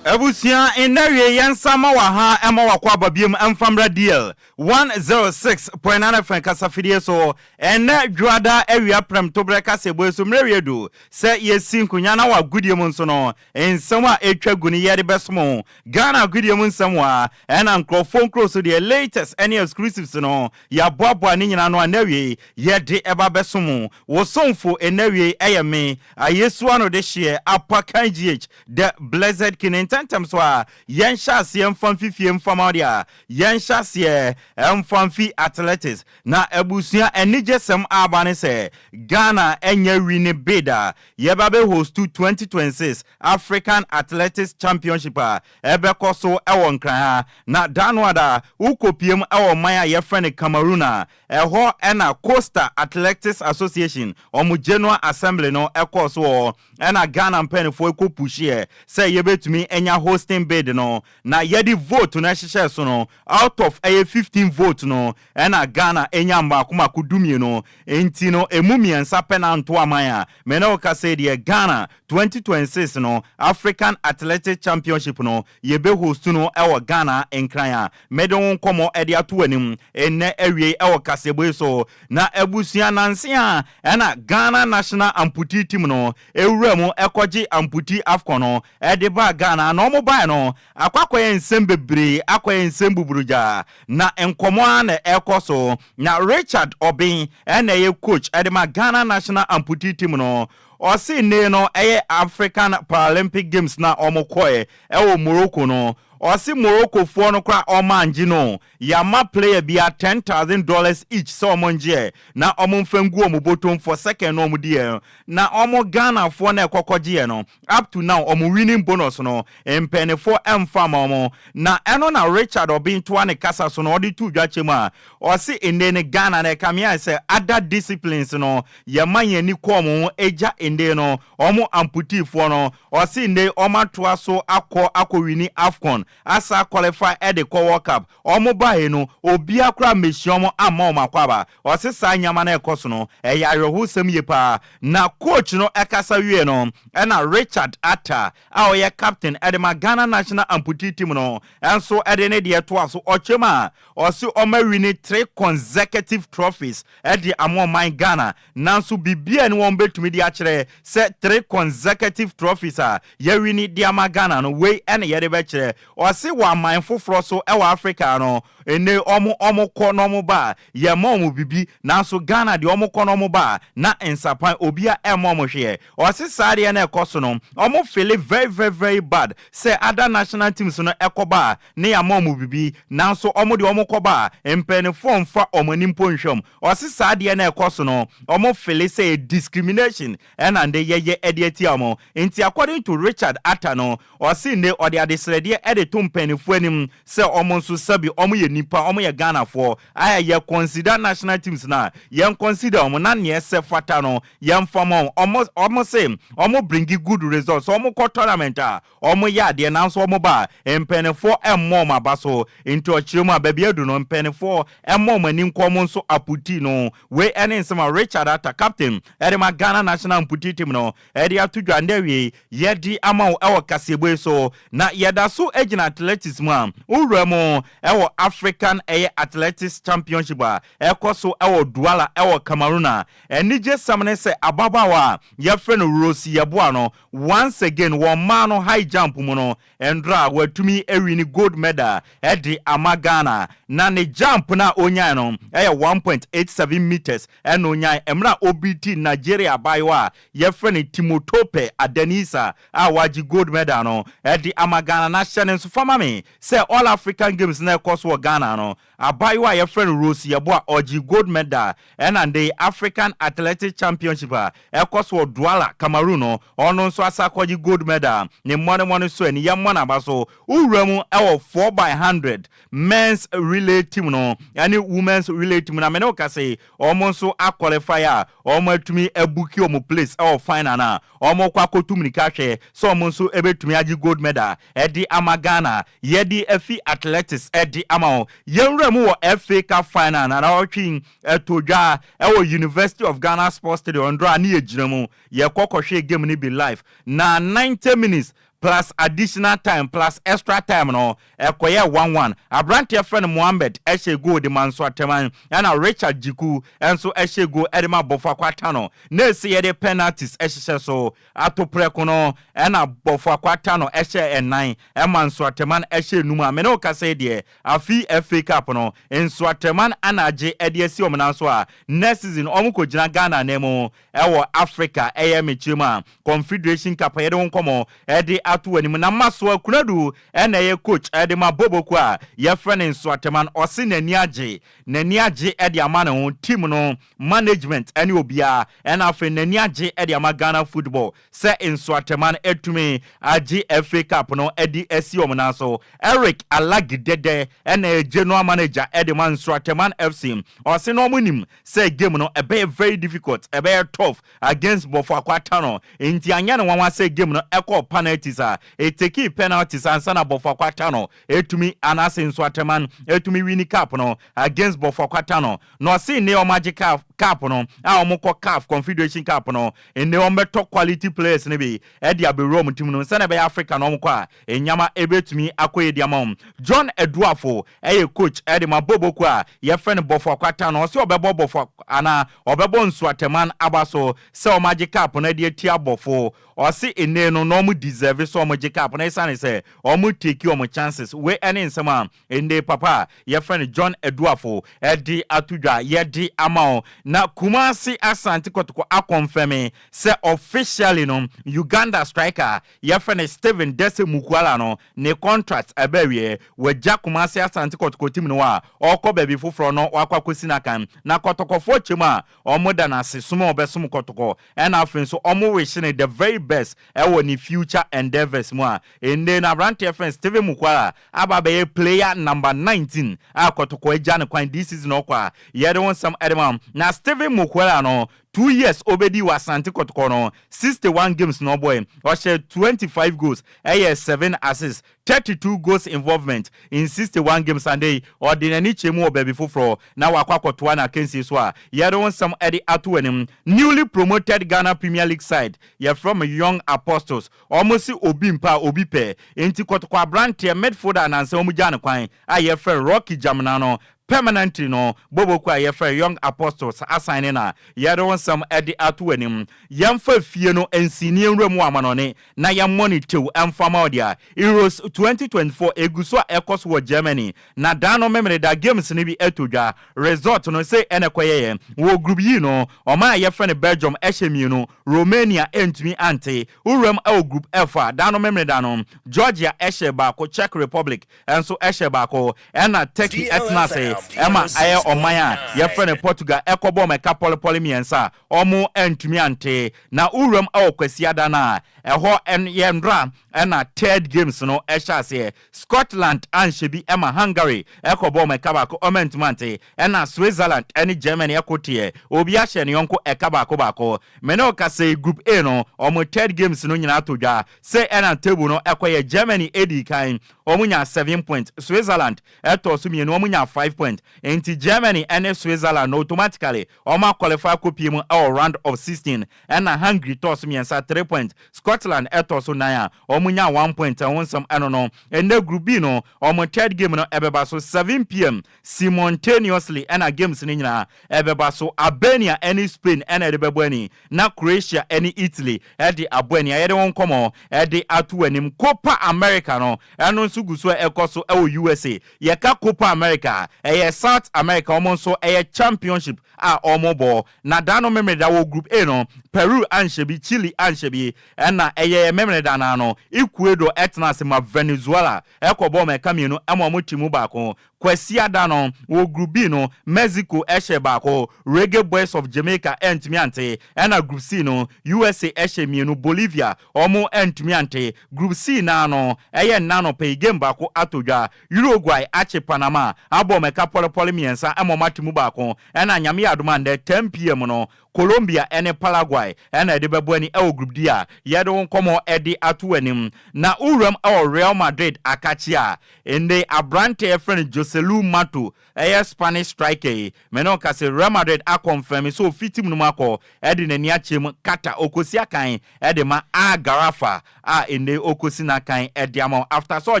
Abusua nnɛ wie yɛn nsa ma wɔ ha ɛma wakɔ aba biom ɛmfa mmra DL 106.9 FM kasafidie so Ɛnnɛ Dwoada awia prɛmtoberɛ kaseɛbɔ yi so mmerɛ wie du sɛ yɛsi nkonya na wɔ agodie mu nso no nsɛm a ɛtwa gu no yɛde bɛsom wo. Ghana agodie mu nsɛm wa ɛna nkorɔfoɔ nkuro so deɛ latest ɛne exclusives no yɛaboaboa ne nyinaa ano a nnɛ awiei yɛde ɛba bɛsom wo. Wo somfo ɛnnɛ awiei ɛyɛ me Ayesuano Dehyeɛ Apakan GH The Blessed King. Ntɛntɛm so a yɛnhyɛ aseɛ mfa mfifie mfa ma wo deɛ a yɛnhyɛ aseɛ mfa mfi athletics Na abusua anigyesɛm aba ne sɛ Ghana anya wini bid a yɛba bɛ hostu 2026 African Athletics Championship a ɛbɛkɔ so wɔ Nkran ha. Na Daanoada wokɔpiem wɔ ɔman a yɛfrɛ no Cameroon a ɛhɔ na Costa Athletics Association wɔn General Assembly no kɔɔ so wɔ hɔ. Ɛna Ghana mpaninfoɔ kɔ pushiɛ sɛ yɛbɛtumi anya hosting bid no na yɛde vote no hyehyɛɛ so no out of ɛyɛ 15 vote no ɛna Ghana nya mmaako mmaako dumienu nti no ɛmu mmiɛnsa pɛ na anto aman a me ne wo kasa yi deɛ Ghana 2026 no African Athletics Championship no yɛbɛ host no ɛwɔ Ghana Nkran a mede wo nkɔmmɔ de ato w'anim nnɛ awiei ɛwɔ kaseɛbɔ yi so na abusua nanse a ɛna Ghana National Amputee Team no ɛwura mu ɛkɔgye Amputee Afcon no de baa Ghana na wɔn baeɛ no akɔ akɔyɛ nsɛm bebree akɔyɛ nsɛm buburugyaa na nkɔmmɔ ara na ɛrekɔ so na Richard Obeng na ɛyɛ coach de ma Ghana National Amputee Team no ɔse nnee no ɛyɛ African Paralympic Games no a wɔn kɔɛ ɛwɔ Morocco no ɔse Morocco foɔ no koraa wɔn angye no yɛama player biara $10,000 each sɛ wɔn ngyeɛ na wɔn mfa ngu wɔn bɔtɔm for second no wɔn diiɛ na wɔn Ghana foɔ no ɛkɔkɔ gyeɛ no Up to now ɔmo winning bonus no mpɛnifo ɛnfa ma ɔmo na ɛno na Richard Obeng toa ne kasa so no ɔde too dwa kyɛ mu a ɔse enne no Ghana no ɛkame ayɛ sɛ other disciplines no yɛma yɛn ani kɔ ɔmo ho egya enne no ɔmo amputee foɔ no ɔse enne ɔmo atoa so akɔ akɔ wini Afcon. AFCON asa qualify ɛde kɔ World Cup. Ɔmo baeɛ no, obia koraa mmehyia ɔmo amma ɔmo akɔ aba. Ɔse saa nyama no ɛkɔ so no, ɛyɛ awerɛhosɛm yie paa. Na coach no ɛkasa wie no, ɛna Richard Atta a ɔyɛ captain ɛde ma Ghana national amputee team no ɛnso ɛde ne deɛ toa so. Ɔkyɛm a ɔse ɔma win three consecutive trophies ɛde ama ɔman Ghana, nanso biribiara ne wɔn bɛtumi de akyerɛ sɛ three consecutive trophies a yɛwin de ama Ghana no, wei ɛna yɛde bɛkyerɛ. Ɔse wɔ aman foforɔ so ɛwɔ Africa no, ene ɔmo kɔ na ɔmo ba a, yɛma ɔmo bibi, nanso Ghana deɛ, ɔmo kɔ na ɔmo ba a, na nsapan obia ɛma ɔmo hwɛ. Ɔse saa deɛ no ɛkɔ so no, ɔmo feel very very very bad sɛ other national teams no ɛkɔ ba a, ne yɛama ɔmo bibi, nanso ɔmo deɛ, ɔmo kɔ ba a, mpanyinfoɔ mfa ɔmo ani mpo nhwɛm. Ɔse saa deɛ no ɛkɔ so no, ɔmo feel sɛ discrimination ɛna nde yɛyɛ ɛde atia ɔmo. Nti according to Richard Atta no, ɔse nde ɔde adesrɛdeɛ ɛde to mpanyinfoɔ anim sɛ ɔmo nso, sɛbi, ɔmo yɛ nipa, ɔmo yɛ Ghanafoɔ a yɛ consider national teams na yɛn consider ɔmo na neɛ ɛsɛ fata no, yɛn fam ɔmo. Se ɔmo bring good results, ɔmo kɔ tournament a, ɔmo yɛ adeɛ, nanso ɔmo ba mpanyinfoɔ ɛmmɔ ɔmo aba so. Nti ɔkyerɛ mu a, baabi adu no, mpanyinfoɔ ɛmmɔ ɔmo ani nkɔ ɔmo nso amputee no. Wei ɛne nsɛm a Richard Atta, captain ɛde ma Ghana national amputee team no, ɛde ato dwa ndɛ wie yɛde ama wo ɛwɔ kaseɛbue yi so. Na yɛda so gyina athletics mu a, wowura mu ɛwɔ African ɛyɛ Athletics Championship a ɛkɔ so ɛwɔ Douala ɛwɔ Cameroon a, anigye sam ne sɛ ababaawa a yɛfrɛ no Rose Yeboah no, once again wɔn mmaa no high jump mu no, ndra watumi awin gold medal ɛde ama Ghana. Na ne jump no a onyae no ɛyɛ 1.87 meters, ɛna onyae mmerɛ a obeat Nigeria abaayewa a yɛfrɛ no Timotope Adenisa a wagye gold medal no ɛde ama Ghana. Na hyɛ ne nso fama me sɛ All African Games na ɛkɔ so wɔ Ghana no, abaayewa a yɛfrɛ no Rose Yeboah ɔgye gold medal, ɛna de African Athletic Championship a ɛkɔ so wɔ Douala, Cameroon no, ɔno nso asa akɔgye gold medal. Ne mmɔnemɔne so ani yɛmmɔ n'aba so. Wowura mu ɛwɔ 4 by 100 men's relay team no ɛne women's relay team na mene wo ka sɛ ɔmo nso aqualify a ɔmo atumi abook ɔmo place ɛwɔ final na ɔmo kɔ akɔtu mirika hwɛ sɛ ɔmo nso ɛbɛtumi agye gold medal ɛde ama Ghana. Yɛde afi athletics ɛde ama wɔn. Yɛnwura mu wɔ FA Cup final na ɔtwe ɛto dwa ɛwɔ University of Ghana Sports Stadium ndora ne yɛgyina mu yɛkɔ kɔhwɛ game no bi live. Na 90 minutes plus additional time plus extra time no, ɛkɔyɛ 1-1. Aberanteɛ fɛ no Mohammed ɛhyɛ goal de ma Nsoatreman, ɛna Richard Jiku ɛnso ɛhyɛ goal ɛde ma Bofoakwa Tano. Na esi yɛde penalties ɛhyehyɛ so ato prɛko no, ɛna Bofoakwa Tano ɛhyɛ ɛnan, ɛma Nsoatreman ɛhyɛ num. A mene wo kasa yi deɛ, afi FA Cup no, Nsoatreman anagye ɛde asi wɔn nan so a next season wɔn kɔ gyina Ghana nan mu ɛwɔ Africa ɛyɛ mekyerɛ mu a Confederation Cup. Yɛde ho nkɔmɔ ɛde ato anim. Na Maso Akunadu ɛna ɛyɛ coach ɛde ma Boboko a yɛfrɛ no Nsoatreman. Ɔse n'ani agye, n'ani agye ɛde ama ne ho team no management ɛne obiara, ɛna afei n'ani agye ɛde ama Ghana football sɛ Nsoatreman atumi agye FA Cup no ɛde asi wɔn nan so. Eric Alagidede ɛna ɛyɛ general manager ɛde ma Nsoatreman FC. Ɔse na wɔn nim sɛ game no ɛbɛyɛ very difficult, ɛbɛyɛ tough against Bofoakwa Tano, nti anyɛ ne nwanwa sɛ game no ɛkɔ penalties a ɛtake penalties ansa na Bofoakwa Tano ɛtumi anaasɛ Nsoatreman ɛtumi win cup no against Bofoakwa Tano. Na ɔse ne ɔmo agye cup no a, ɔmo kɔ CAF Confederation Cup no, nne ɔmo bɛtɔ quality players no bi ɛde abɛwura ɔmo team no sɛnɛ ɛbɛyɛ Africa na ɔmo kɔ a, enyama ɛbɛtumi akɔ yɛ di ama wɔn. John Eduafo ɛyɛ coach ɛde ma Boboko a yɛfrɛ no Bofoakwa Tano. Ɔsɛ ɔbɛbɔ Bɔfo anaa ɔbɛbɔ Nsoatreman aba so sɛ ɔmo agye cup no de atia Bɔfo. Ɔse ene no na ɔmo deserve sɛ ɔmo gye cup no, ɛsiane sɛ ɔmo take ɔmo chances. Wei ɛne nsɛm a ene papa a yɛfrɛ no John Eduafo ɛde ato dwa yɛde ama wo. Na Kumasi Asante Kɔtɔkɔ aconfirm sɛ officially no, Uganda striker yɛfrɛ no Steven Dese Mukwala no, ne contract ɛbɛ wie, wagya Kumasi Asante Kɔtɔkɔ team no a ɔkɔ baabi foforɔ no wakɔ akɔsi n'akan. Na Kɔtɔkɔfoɔ kyɛm a ɔmo da n'ase som a ɔbɛsom Kɔtɔkɔ, ɛna afei nso ɔmo wish ne the very best ɛwɔ ne future endeavours mu. A ende na aberanteɛ fɛn Steven Mukwala aba abɛyɛ player number 19 a Kɔtɔkɔ agya ne kwan this season. Ɔkɔ a yɛde wɔn nsɛm ɛde ma na Steven Mukwala no, 2 years obedi wɔ Asante Kɔtɔkɔ no, 61 games na ɔbɔɛ, ɔhyɛ 25 goals, ɛyɛ 7 assists, 32 goals involvement in 61 games. Ande ɔde n'ani kyerɛ mu wɔ baabi foforɔ na wakɔ akɔtoa n'akansie so a yɛde wɔn nsɛm ɛde ato anim. Newly promoted Ghana Premier League side yɛfrɛ mo Young Apostles, wɔn si obi mpa obi pɛ, nti Kɔtɔkɔ aberanteɛ midfielder anansa wɔn gya ne kwan a yɛfrɛ Rocky Jamina no, permanently no boboko a yɛfrɛ Young Apostles asan ne na yɛde wɔn nsɛm ɛde ato anim. Yɛmfa fie no nsinie nwura mu amanɔne na yɛmmɔ ne tew ɛmfa ma ɔde a Euros 2024 egu so a ɛkɔ so wɔ Germany na dan no Memeneda games no bi ɛtɔ dwa. Result no sɛ ɛna ɛkɔyɛyɛ wɔ group yi no, ɔman a yɛfrɛ no Belgium ɛhyɛ mmienu, Romania ɛntumi ante. Wuram ɛwɔ group F a dan no Memeneda no, Georgia ɛhyɛ baako, Czech Republic ɛnso ɛhyɛ baako, ɛna Turkey ɛtena ase ɛma ɛyɛ ɔman a yɛfrɛ no Portugal ɛkɔbɔ mɛka pɔlepɔle mmiɛnsa a ɔmo ɛntumi ante. Na wuram ɛwɔ Kwasiada no a ɛhɔ yɛ ndora ɛna third games no ɛhyɛ aseɛ. Scotland anhyɛ bi ɛma Hungary ɛkɔbɔ ɔmo ɛka baako, ɔmo ɛntumi ante. Ɛna Switzerland ɛne Germany ɛkɔ teɛ, obi ahyɛ ne yɔnko ɛka baako baako. Mene ɔkasa group A no, ɔmo third games no nyinaa to dwa sɛ ɛna table no ɛkɔyɛ: Germany edi kan, ɔmo nya 7 point, Switzerland ɛtɔ so mmienu, ɔmo nya 5 point. Nti Germany ɛne Switzerland no automatically ɔmo aqualify akɔpie mu ɛwɔ round of 16. Ɛna Hungary tɔ so mmiɛnsa, 3 point, Scotland ɛtɔ so nan a ɔmo nya 1 point. Ɛho nsɛm ɛno no. Ɛnɛ group B no, ɔmo third game no ɛbɛba so 7 p.m. simultaneously, ɛna games no nyinaa ɛbɛba so. Albania ɛne Spain ɛna ɛde bɛbɔ ani, na Croatia ɛne Italy ɛde abɔ ani a yɛde wɔn nkɔmɔ ɛde ato anim. Copa America no ɛno nso gu so ɛkɔ so ɛwɔ USA. Yɛka Copa America, ɛyɛ South America, wɔn nso ɛyɛ championship a wɔn bɔ. Na da no Memeneda wɔ group A no, Peru anhyɛ bi, Chile anhyɛ bi, ɛna ɛyɛ Memeneda naa no Ecuador ɛtena ase ma Venezuela ɛkɔ bɔɔl ma ɛka mmienu ɛma wɔn ti mu baako. Kwasiada no wɔ group B no, Mexico ɛhyɛ baako, Reggae Boys of Jamaica ɛntumi ante. Ɛna group C no, USA ɛhyɛ mmienu, Bolivia ɔmo ɛntumi ante. Group C naa no, ɛyɛ nna no pɛyi game baako ato dwa, Uruguay akye Panama abɔ mɛka pɔlepɔle mmiɛnsa ɛma ɔmo ate mu baako. Ɛna Nyame yɛ adom a ndɛ 10 p.m. no, Colombia ɛne Paraguay ɛna ɛde bɛbɔ ani ɛwɔ group D a yɛde wo nkɔmmɔ ɛde ato anim. Na wuram ɛwɔ Real Madrid akakye a ɛnde aberante yɛfrɛ no Joselu Mato, ɛyɛ Spanish striker yi, mene ɔka sɛ Real Madrid aconfirm sɛ ofi team no mu akɔ ɛde n'ani akyɛ mu kata okosi akan ɛde ma Al Gharafa a ɛnde okosi n'akan ɛde ama after sɛ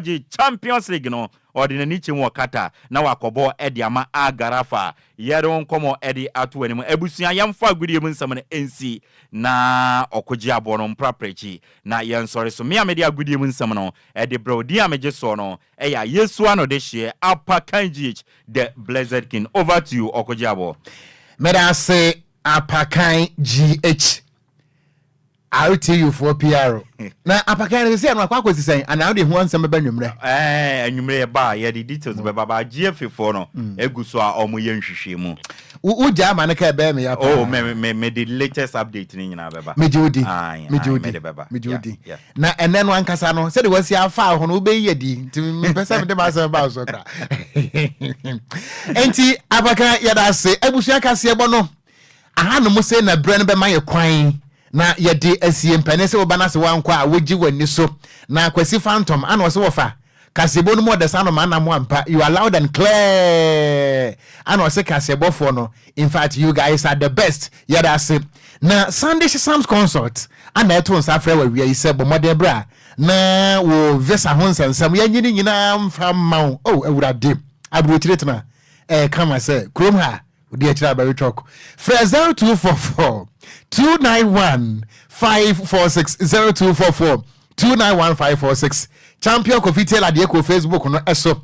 ɔgye Champions League no, ɔde n'ani kyɛ mu wɔ Qatar na wakɔbɔ ɛde ama Al Gharafa. Yɛde wo nkɔmmɔ ɛde ato anim. Abusua, yɛmfa agudie mu nsɛm no ɛnsi na ɔkɔgye aboɔ no mpraprakyi na yɛnsɔre so. Me a mede agudie mu nsɛm no ɛde brɛ odin a megye soɔ no ɛyɛ a Yesu ano de hyeɛ Apakan GH, the blessed king. Over to you, ɔkɔgye aboɔ. Mɛda ase, Apakan GH, RTU foɔ PR. Na Apakan no sɛ ɛno akɔ akɔsi sɛn anaa wode ho ansɛm bɛba nwummerɛ? Anwummerɛ yɛba a yɛde details bɛba ba. GFA foɔ no ɛgu so a ɔmo yɛ nhwehwɛ mu. Wogya ama no ka ɛbɛyɛ me ya paa. Oh, me de latest update ne nyinaa bɛba. Megye wo di, megye wo di, megye wo di. Na ɛnɛ no ankasa no, sɛde wasi afa ho no, wobɛyi adi, nti mepɛ sɛ mede m'asɛm ba so kora. Enti Apakan, yɛda ase. Abusua, kaseɛ bɔ no ahanom sɛ na berɛ no bɛma yɛ kwan na yɛde asie mpanin sɛ woba no ase wankɔ a wogye w'ani so. Na Kwasi Phantom ana ɔsɛ wɔfa kaseɛbɔ no mu ɔda saa no ma anam ampa. You are loud and clear. Ana ɔsɛ kaseɛbɔfoɔ no, in fact, you guys are the best. Yɛda ase. Na Sunday Sams Consult ana ɛto nsa frɛ wɔ awia yi sɛ bɔ mmɔden berɛ a na wo visa ho nsɛnsɛm yɛnye ne nyinaa mfa mma wo. Oh, Awurade, aburokyire tena ɛyɛ kama sɛ kurom ha wodi akyirɛ abɛwe twɔk. Frɛ 0244 291 546, 0244 291 546. Champion Kofi Taylor deɛ kɔ Facebook no ɛso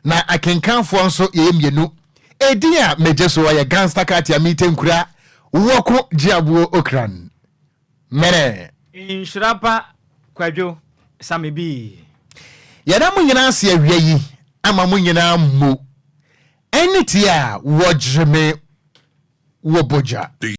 na akenkanfoɔ nso yɛyɛ mmienu. Ɛdin a megye so ɔyɛ Gangster Katia Mite Nkura Wɔko Gyeaboɔ Okran mɛnɛ. Nhyira pa, Kwadwo Same bi. Yɛda mo nyinaa ase awia yi ama mo nyinaa mmu ɛne tie a wɔgyere me wɔ bogya.